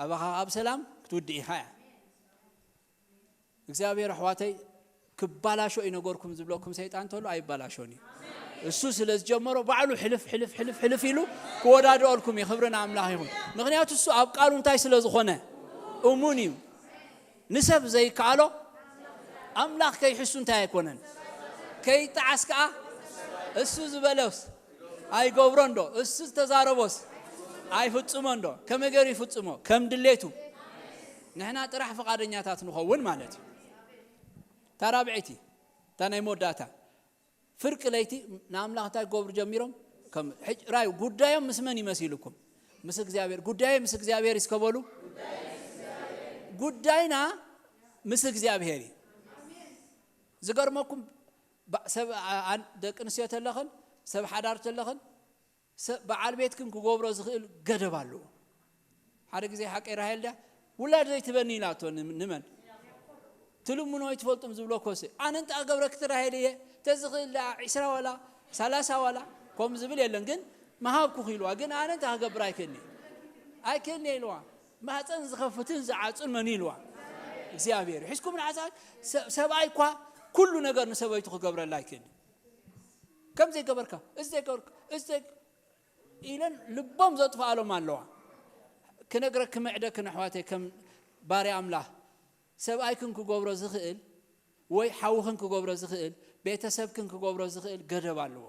ኣባኻ ኣብ ሰላም ክትውድእ ኢኻ እያ። እግዚኣብሔር ኣሕዋተይ ክባላሾ እዩ ነገርኩም ዝብለኩም ሰይጣን ተሎ ኣይባላሾን እዩ። እሱ ስለ ዝጀመሮ ባዕሉ ሕልፍ ሕልፍ ሕልፍ ሕልፍ ኢሉ ክወዳድኦልኩም እዩ። ክብሪ ንኣምላኽ ይኹን። ምክንያቱ እሱ ኣብ ቃሉ እንታይ ስለ ዝኾነ እሙን እዩ። ንሰብ ዘይከኣሎ ኣምላኽ ከይሕሱ እንታይ ኣይኮነን። ከይጠዓስ ከኣ እሱ ዝበለስ ኣይገብሮን ዶ? እሱ ዝተዛረቦስ ኣይፍጽሞን ዶ? ከመይ ገይሩ ይፍጽሞ? ከም ድሌቱ። ንሕና ጥራሕ ፍቓደኛታት ንኸውን ማለት እዩ። እታ ራብዐይቲ፣ እታ ናይ መወዳእታ፣ ፍርቂ ለይቲ ንኣምላኽ እንታይ ክገብሩ ጀሚሮም? ከም ሕጅ ራዩ ጉዳዮም ምስ መን ይመሲልኩም? ምስ እግዚኣብሔር። ጉዳየ ምስ እግዚኣብሔር እስከ በሉ። ጉዳይና ምስ እግዚኣብሔር እዩ። ዝገርመኩም፣ ባ- ሰብ ኣ- ኣን- ደቂ ኣንስትዮ ተለኽን ሰብ ሓዳር ተለኽን ሰብ በዓል ቤትክን ክገብሮ ዝኽእል ገደብ ኣለዎ። ሓደ ግዜ ሓቀይ ራሄል ድያ ውላድ ዘይትበኒ ኢላቶ ን- ንመን ትልምኖ ኣይትፈልጡም ዝብሎ ኮሲ ኣነ እንተ ኣገብረክቲ ራሄል እየ ተዝኽእል ደኣ ዒስራ ዋላ ሰላሳ ዋላ ከም ዝብል የለን ግን መሃብኩ ኢልዋ ግን ኣነ እንተ ክገብር ኣይክእልኒ ኣይክእልኒ ኢልዋ። ማህፀን ዝኸፍትን ዝዓፅን መን ኢልዋ? እግዚኣብሔር። ሒዝኩም ንሓሳብ ሰብኣይ እኳ ኩሉ ነገር ንሰበይቱ ክገብረላ ኣይክእልን። ከም ዘይገበርካ እዚ ዘይገበርካ እዚ ዘይ- ኢለን ልቦም ዘጥፍኣሎም ኣለዋ። ክነግረክ ምዕደክን ኣሕዋተይ ከም ባርያ ኣምላኽ ሰብኣይክን ክገብሮ ዝኽእል ወይ ሓውኽን ክገብሮ ዝኽእል ቤተሰብክን ክገብሮ ዝኽእል ገደብ ኣለዎ።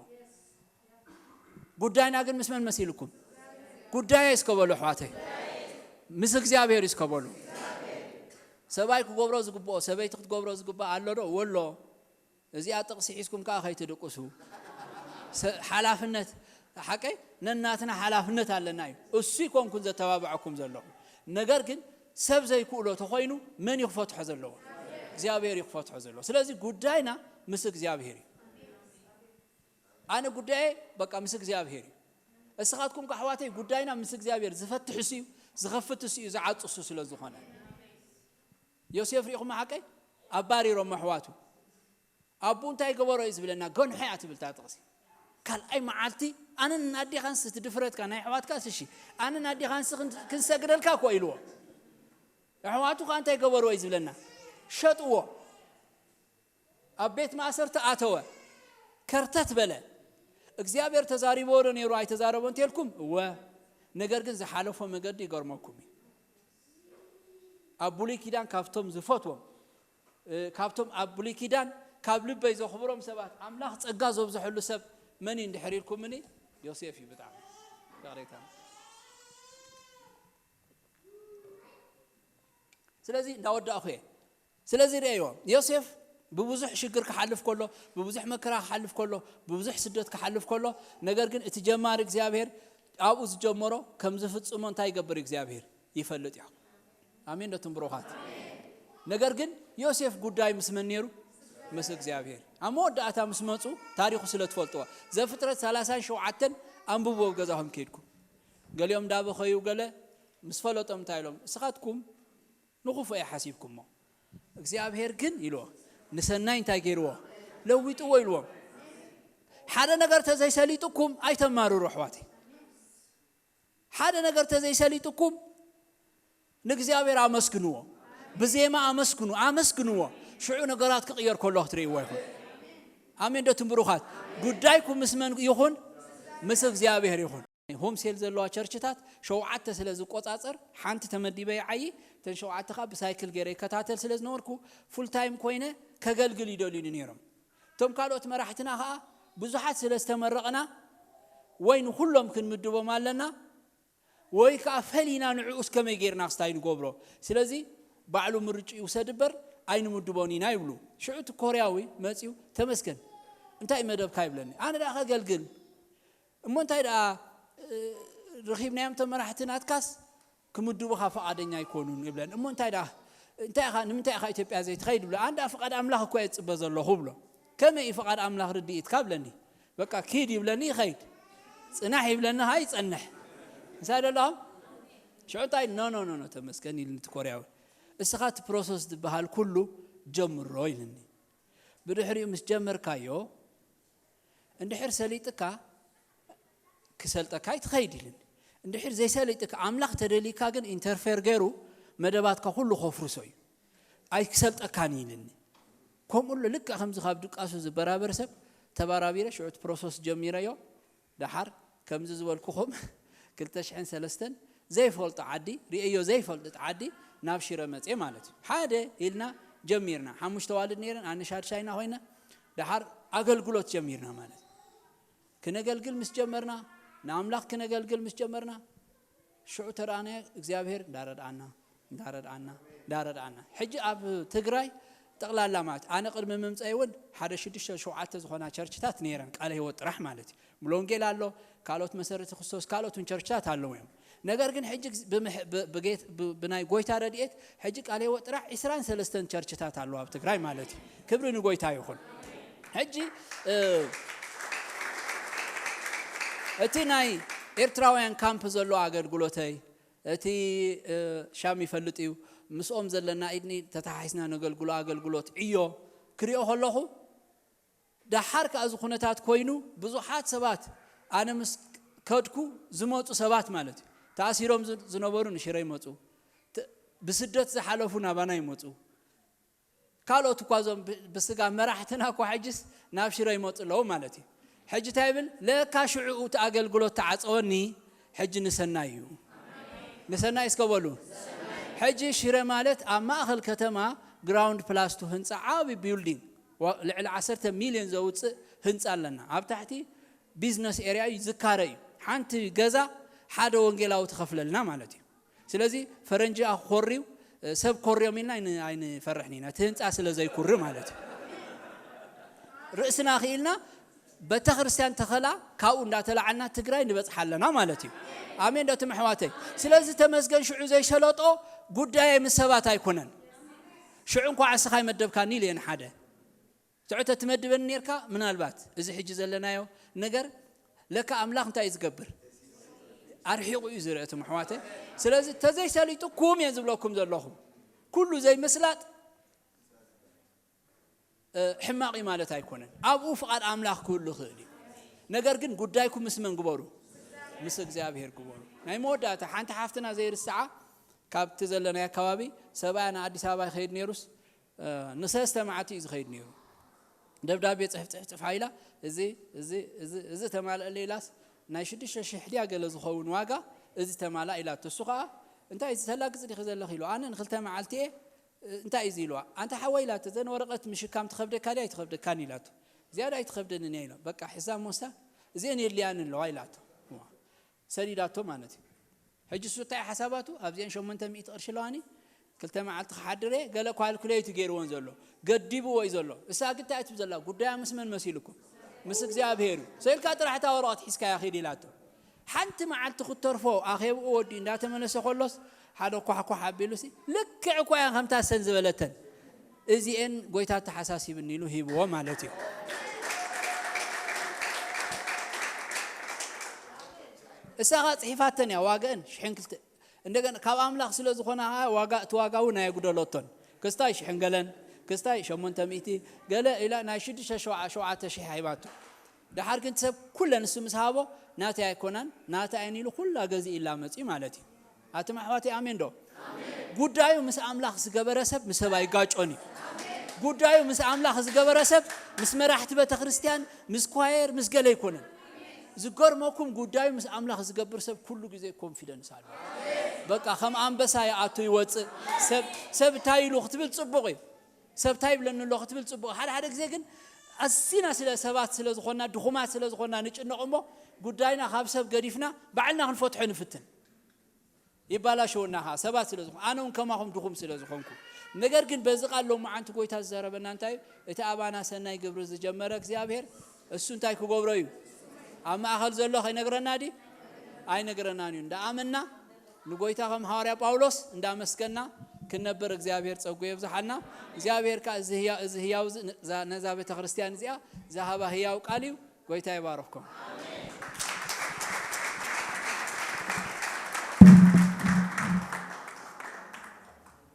ጉዳይና ግን ምስ መን መሲልኩም? ጉዳይ እስከበሉ ኣሕዋተይ ምስ እግዚኣብሔር እስከበሉ። ሰብኣይ ክገብሮ ዝግብኦ ሰበይቲ ክትገብሮ ዝግብኣ ኣሎ ዶ? ወሎ። እዚኣ ጥቕሲ ሒዝኩም ከዓ ከይትድቅሱ። ሰ- ሓላፍነት ሓቀይ ነናትና ሓላፍነት ኣለና እዩ። እሱ ይኮንኩን ዘተባብዐኩም ዘለኹ። ነገር ግን ሰብ ዘይክእሎ ተኾይኑ መን እዩ ክፈትሖ ዘለዎ? እግዚኣብሔር እዩ ክፈትሖ ዘለዎ። ስለዚ ጉዳይና ምስ እግዚኣብሔር እዩ። ኣነ ጉዳየ በቃ ምስ እግዚኣብሔር እዩ። እስኻትኩም ከ ኣሕዋተይ ጉዳይና ምስ እግዚኣብሔር ዝፈትሕ እሱ እዩ፣ ዝኸፍት እሱ እዩ፣ ዝዓጽ እሱ ስለ ዝኾነ። ዮሴፍ ሪኢኹም ሓቀይ ኣባሪሮም ኣሕዋቱ ኣቡ እንታይ ገበሮ እዩ ዝብለና? ገንሖ እያ ትብል እታ ጥቕሲ። ካልኣይ መዓልቲ ኣነን ኣዴኻንስ እቲ ድፍረትካ ናይ ኣሕዋትካስ እሺ ኣነን ኣዴኻንስ ክን- ክንሰግደልካ እኮ ኢልዎ። ኣሕዋቱ ከዓ እንታይ ገበርዎ እዩ ዝብለና? ሸጥዎ። ኣብ ቤት ማእሰርቲ ኣተወ። ከርተት በለ። እግዚኣብሔር ተዛሪብዎ ዶ ነይሩ ኣይተዛረቦ እንተልኩም እወ። ነገር ግን ዝሓለፎ መገዲ ይገርመኩም እዩ። ኣብ ብሉይ ኪዳን ካብቶም ዝፈትዎም እ፣ ካብቶም ኣብ ብሉይ ኪዳን ካብ ልበይ ዘኽብሮም ሰባት ኣምላኽ ጸጋ ዘብዝሐሉ ሰብ መን እዩ እንድሕር ኢልኩምኒ? ዮሴፍ እዩ። ብጣዕሚ ይቕሬታ። ስለዚ እንዳወዳእኹ እየ። ስለዚ ርእዮ ዮሴፍ ብብዙሕ ሽግር ክሓልፍ ከሎ ብብዙሕ መከራ ክሓልፍ ከሎ ብብዙሕ ስደት ክሓልፍ ከሎ ነገር ግን እቲ ጀማሪ እግዚኣብሔር ኣብኡ ዝጀመሮ ከም ዝፍጽሞ እንታይ ይገብር እግዚኣብሔር ይፈልጥ እዩ። ኣሜን ዶ ትም ብሩኻት? ነገር ግን ዮሴፍ ጉዳይ ምስ መን ነይሩ? ምስ እግዚኣብሔር። ኣብ መወዳእታ ምስ መፁ ታሪኹ ስለ ትፈልጥዎ ዘፍጥረት ሰላሳን ሸውዓተን ኣንብብዎ ኣብ ገዛኹም ከይድኩም። ገሊኦም እንዳበኸዩ ገለ ምስ ፈለጦም እንታይ ኢሎም እስኻትኩም ንኽፉእ እየ ሓሲብኩሞ እግዚኣብሔር ግን ኢልዎ ንሰናይ እንታይ ገይርዎ ለዊጥዎ ኢልዎም ሓደ ነገር ተዘይሰሊጥኩም ኣይተማርሩ ኣሕዋተይ። ሓደ ነገር ተዘይሰሊጥኩም ንእግዚኣብሔር ኣመስግንዎ። ብዜማ ኣመስግኑ፣ ኣመስግንዎ። ሽዑ ነገራት ክቕየር ከሎ ክትርእይዎ ይኹን። ኣሜን ዶ ትንብሩኻት? ጉዳይኩም ምስ መን ይኹን? ምስ እግዚኣብሔር ይኹን። ሆም ሴል ዘለዋ ቸርችታት ሸውዓተ ስለ ዝቆጻጸር፣ ሓንቲ ተመዲበ ይዓዪ፣ እተን ሸውዓተ ኸኣ ብሳይክል ገይረ ይከታተል ስለ ዝነበርኩ፣ ፉል ታይም ኮይነ ከገልግል ይደልዩኒ ነይሮም። እቶም ካልኦት መራሕትና ኸኣ ብዙሓት ስለ ዝተመረቕና፣ ወይ ንኹሎም ክንምድቦም ኣለና፣ ወይ ከኣ ፈሊና ንዕኡስ ከመይ ጌርና ክስታይ ንገብሮ። ስለዚ ባዕሉ ምርጭ ይውሰድ እበር ኣይንምድቦን ኢና ይብሉ። ሽዑ እቲ ኮርያዊ መጺኡ፣ "ተመስገን፣ እንታይ መደብካ?" ይብለኒ። ኣነ ደኣ ከገልግል። እሞ እንታይ ደኣ፣ እ፣ ረኺብናዮም እቶም መራሕቲ ናትካስ ክምድቡኻ ፍቓደኛ ኣይኮኑን ይብለኒ። እሞ እንታይ ደኣ፣ እንታይ ኢኻ፣ ንምንታይ ኢኻ ኢትዮጵያ ዘይትኸይድ? ይብሎ። ኣነ ደኣ ፍቓድ ኣምላኽ እኮ እየ ዝጽበ ዘለኹ ብሎ። ከመይ እዩ ፍቓድ ኣምላኽ ርድኢትካ? ብለኒ። በቃ ኪድ ይብለኒ ይኸይድ፣ ጽናሕ ይብለኒ ኸኣ ይጸንሕ። ምሳይ ዶ ኣለኹም? ሽዑ እንታይ፣ "ኖ፣ ኖ፣ ኖ፣ ኖ፣ ተመስገን" ኢልኒ እቲ ኮርያዊ። "እስኻ እቲ ፕሮሰስ ዝበሃል ኩሉ ጀምሮ" ኢልኒ። ብድሕሪኡ ምስ ጀመርካዮ፣ እንድሕር ሰሊጥካ ክሰልጠካ ኣይትኸይድ ኢልኒ። እንድሕር ዘይሰሊጥካ፣ ኣምላኽ ተደሊካ ግን ኢንተርፌር ገይሩ መደባትካ ኩሉ ከፍርሶ እዩ። ኣይክሰልጠካን ኢልኒ። ከምኡ ኣሎ፣ ልክዕ ከምዚ ካብ ድቃሱ ዝበራበር ሰብ ተባራቢረ፣ ሽዑ እቲ ፕሮሰስ ጀሚረዮ። ደሓር ከምዚ ዝበልኩኹም ክልተ ሽሕን ሰለስተን ዘይፈልጦ ዓዲ፣ ርእዮ ዘይፈልጥ ዓዲ ናብ ሽረ መጽየ ማለት እዩ። ሓደ ኢልና ጀሚርና። ሓሙሽተ ዋልድ ነይረን፣ ኣነ ሻድሻይና ኮይነ፣ ደሓር ኣገልግሎት ጀሚርና ማለት እዩ። ክነገልግል ምስ ጀመርና፣ ንኣምላኽ ክነገልግል ምስ ጀመርና፣ ሽዑ ተረኣናዮ እግዚኣብሔር እንዳረድኣና፣ እንዳረድኣና፣ እንዳረድኣና። ሕጂ ኣብ ትግራይ ጠቕላላ ማለት፣ ኣነ ቅድሚ ምምፀይ እውን ሓደ ሽዱሽተ ሸውዓተ ዝኾና ቸርችታት ነይረን፣ ቃለ ህይወት ጥራሕ ማለት እዩ። ሙሉ ወንጌል ኣሎ፣ ካልኦት መሰረተ ክርስቶስ፣ ካልኦት እውን ቸርችታት ኣለዉ እዮም። ነገር ግን ሕጂ ግዝ-፣ ብምሕ-፣ ብ-፣ ብጌት-፣ ብ-፣ ብናይ ጎይታ ረድኤት ሕጂ ቃለ ህይወት ጥራሕ ዒስራን ሰለስተን ቸርችታት ኣለዋ ኣብ ትግራይ ማለት እዩ። ክብሪ ንጎይታ ይኹን። ሕጂ፣ እ፣ እቲ ናይ ኤርትራውያን ካምፕ ዘሎ ኣገልግሎተይ፣ እቲ፣ እ፣ ሻም ይፈልጥ እዩ፣ ምስኦም ዘለና ኢድኒ ተተሓሒዝና ነገልግሎ ኣገልግሎት ዕዮ ክሪኦ ከለኹ፣ ደሓር ከኣ እዚ ኩነታት ኮይኑ፣ ብዙሓት ሰባት ኣነ ምስ ከድኩ ዝመጹ ሰባት ማለት እዩ። ተኣሲሮም ዝ-፣ ዝነበሩ ንሽረ ይመጹ። ተ-፣ ብስደት ዝሓለፉ ናባና ይመጹ። ካልኦት እኳ እዞም ብ-፣ ብስጋ መራሕትና እኳ ሕጅስ ናብ ሽረ ይመጹ ኣለዉ ማለት እዩ። ሕጂ እንታይ ይብል? ለካ ሽዑ እቲ ኣገልግሎት ተዓጸወኒ፣ ሕጂ ንሰናይ እዩ። ንሰናይ እስከ በሉ። ሕጂ ሽረ ማለት ኣብ ማእከል ከተማ ግራውንድ ፕላስ ቱ ህንጻ ዓቢ ቢልዲንግ፣ ዋ-፣ ልዕሊ ዓሰርተ ሚልዮን ዘውጽእ ህንጻ ኣለና። ኣብ ታሕቲ ቢዝነስ ኤርያ እዩ፣ ዝካረ እዩ። ሓንቲ ገዛ ሓደ ወንጌላዊ ትኸፍለልና ማለት እዩ። ስለዚ ፈረንጂ ክኾርዩ፣ ሰብ ኮርዮም ኢልና ኣይን-፣ ኣይንፈርሕን ኢና። እቲ ህንጻ ስለ ዘይኩሪ ማለት እዩ። ርእስና ክኢልና ቤተ ክርስቲያን ተኸላ ካብኡ እንዳተላዓልና ትግራይ ንበጽሓ ኣለና ማለት እዩ። ኣሜን ዶ ትም ኣሕዋተይ? ስለዚ ተመስገን ሽዑ ዘይሰለጦ ጉዳይ ምስ ሰባት ኣይኮነን። ሽዑ እንኳዕ እስኻ ይመደብካኒ ኢለ እየ ንሓደ። ትዑ ተትመድበኒ ኔርካ፣ ምናልባት እዚ ሕጂ ዘለናዮ ነገር ለካ ኣምላኽ እንታይ እዩ ዝገብር? ኣርሒቑ እዩ ዝርኢ፣ እቶም ኣሕዋተይ። ስለዚ ተዘይሰሊጡኩም እየ ዝብለኩም ዘለኹ። ኩሉ ዘይምስላጥ፣ እ፣ ሕማቕ እዩ ማለት ኣይኮነን። ኣብኡ ፍቓድ ኣምላኽ ክህሉ ይኽእል እዩ። ነገር ግን ጉዳይኩም ምስ መን ግበሩ? ምስ እግዚኣብሔር ግበሩ። ናይ መወዳእታ፣ ሓንቲ ሓፍትና ዘይርስዓ፣ ካብቲ ዘለናዮ ኣከባቢ፣ ሰብኣያ ንኣዲስ ኣበባ ይኸይድ ነይሩስ፣ እ፣ ንሰለስተ መዓልቲ እዩ ዝኸይድ ነይሩ። ደብዳቤ ጽሕፍ፣ ጽሕፍ፣ ጽሕፍ ኢላ፣ እዚ፣ እዚ፣ እዚ፣ እዚ ተማልኣለይ ኢላስ፣ ናይ ሽዱሽተ ሽሕ ድያ ገለ ዝኸውን ዋጋ፣ እዚ ተማልኣ ኢላቶ። እሱ ኸኣ፣ "እንታይ እዚ ተላግጺ ዲኺ ዘለኺ?" ኢሉ። ኣነ ንኽልተ መዓልቲ እየ፣ "እንታይ እዩ እዚ?" ኢልዋ። "ኣንታ ሓወይ" ኢላቶ፣ "እዘን ወረቐት ምሽካም ትኸብደካ ድያ ኣይትኸብደካን?" ኢላቶ። "ዝያዳ ኣይትኸብደንን እያ" ኢላ። በቃ፣ ሒዛ ሞሳ፣ "እዚአን የድልያኒ ኣለዋ" ኢላቶ። ሰዲዳቶ ማለት እዩ። ሕጂ እሱ እንታይ ሓሳባቱ? ኣብዚአን ሸሞንተ ሚእቲ ቅርሺ ኣለዋኒ፣ ክልተ መዓልቲ ክሓድር እየ፣ ገለ ኳልኩሌት ገይርዎን ዘሎ፣ ገዲብዎ እዩ ዘሎ። እሳ ግን እንታይ ትብል ዘላ? ጉዳያ ምስ መን መሲልኩም? ምስ እግዚኣብሔር እዩ። ሰኢልካ ጥራሕ እታ ወረቐት ሒዝካያ ኺድ ኢላቶ። ሓንቲ መዓልቲ ክትተርፎ ኣኼብኡ ወዲኡ እንዳተመለሰ ከሎስ፣ ሓደ ኳሕኳሕ ኣቢሉሲ፣ ልክዕ እኳ እያ ከምታ ሰን ዝበለተን። እዚኤን ጎይታ ተሓሳሲብኒ ኢሉ ሂብዎ ማለት እዩ። እሳ ኸኣ ጽሒፋተን እያ፣ ዋጋእን ሽሕን ክልተ። እንደገና ካብ ኣምላኽ ስለ ዝኾና ኸኣ ዋጋ፣ እቲ ዋጋ እውን ኣየጉደለቶን። ክስታይ ሽሕን ገለን፣ ክስታይ ሸሞንተ ሚእቲ ገለ ኢላ ናይ ሽዱሽተ ሸውዓ-፣ ሸውዓተ ሽሕ ሂባቶ። ድሓር ግን ሰብ ኩለን ንሱ ምስ ሃቦ ናተይ ኣይኮናን፣ ናተይ ኣይን ኢሉ ኩላ ገዚእ ኢላ መጺኡ ማለት እዩ። ኣቱም ኣሕዋተይ ኣሜን ዶ? ጉዳዩ ምስ ኣምላኽ ዝገበረ ሰብ ምስ ሰብ ኣይጋጮን እዩ። ጉዳዩ ምስ ኣምላኽ ዝገበረ ሰብ ምስ መራሕቲ ቤተ ክርስቲያን፣ ምስ ኳየር፣ ምስ ገለ ኣይኮነን። ዝገርመኩም ጉዳዩ ምስ ኣምላኽ ዝገብር ሰብ ኩሉ ግዜ ኮንፊደንስ ኣለዎ። በቃ ከም ኣንበሳ ይኣቱ ይወፅእ። ሰብ ሰብ እንታይ ኢሉ ክትብል ፅቡቕ እዩ። ሰብ እንታይ ይብለኒ ኣሎ ክትብል ፅቡቕ። ሓደ ሓደ ግዜ ግን ኣዚና ስለ ሰባት ስለ ዝኾንና፣ ድኹማት ስለ ዝኾንና ንጭነቕ እሞ ጉዳይና ካብ ሰብ ገዲፍና ባዕልና ክንፈትሖ ንፍትን። ይባላሸወና ኸዓ ሰባት ስለ ዝኾኑ፣ ኣነ እውን ከማኹም ድኹም ስለ ዝኾንኩ። ነገር ግን በዚ ቃል ሎማዓንቲ ጎይታ ዝዘረበና እንታይ እዩ? እቲ ኣባና ሰናይ ግብሪ ዝጀመረ እግዚኣብሔር እሱ እንታይ ክገብሮ እዩ? ኣብ ማእኸል ዘሎ ከይነግረና ድዩ? ኣይነግረናን እዩ። እንዳኣመንና ንጎይታ ከም ሃዋርያ ጳውሎስ እንዳመስገንና ክንነብር እግዚኣብሔር ጸጉ የብዝሓልና። እግዚኣብሔር ከኣ እዚ ህያ-፣ እዚ ህያው እዚ ን-፣ ዛ-፣ ነዛ ቤተ ክርስቲያን እዚኣ ዝሃባ ህያው ቃል እዩ። ጎይታ ይባርኽኩም።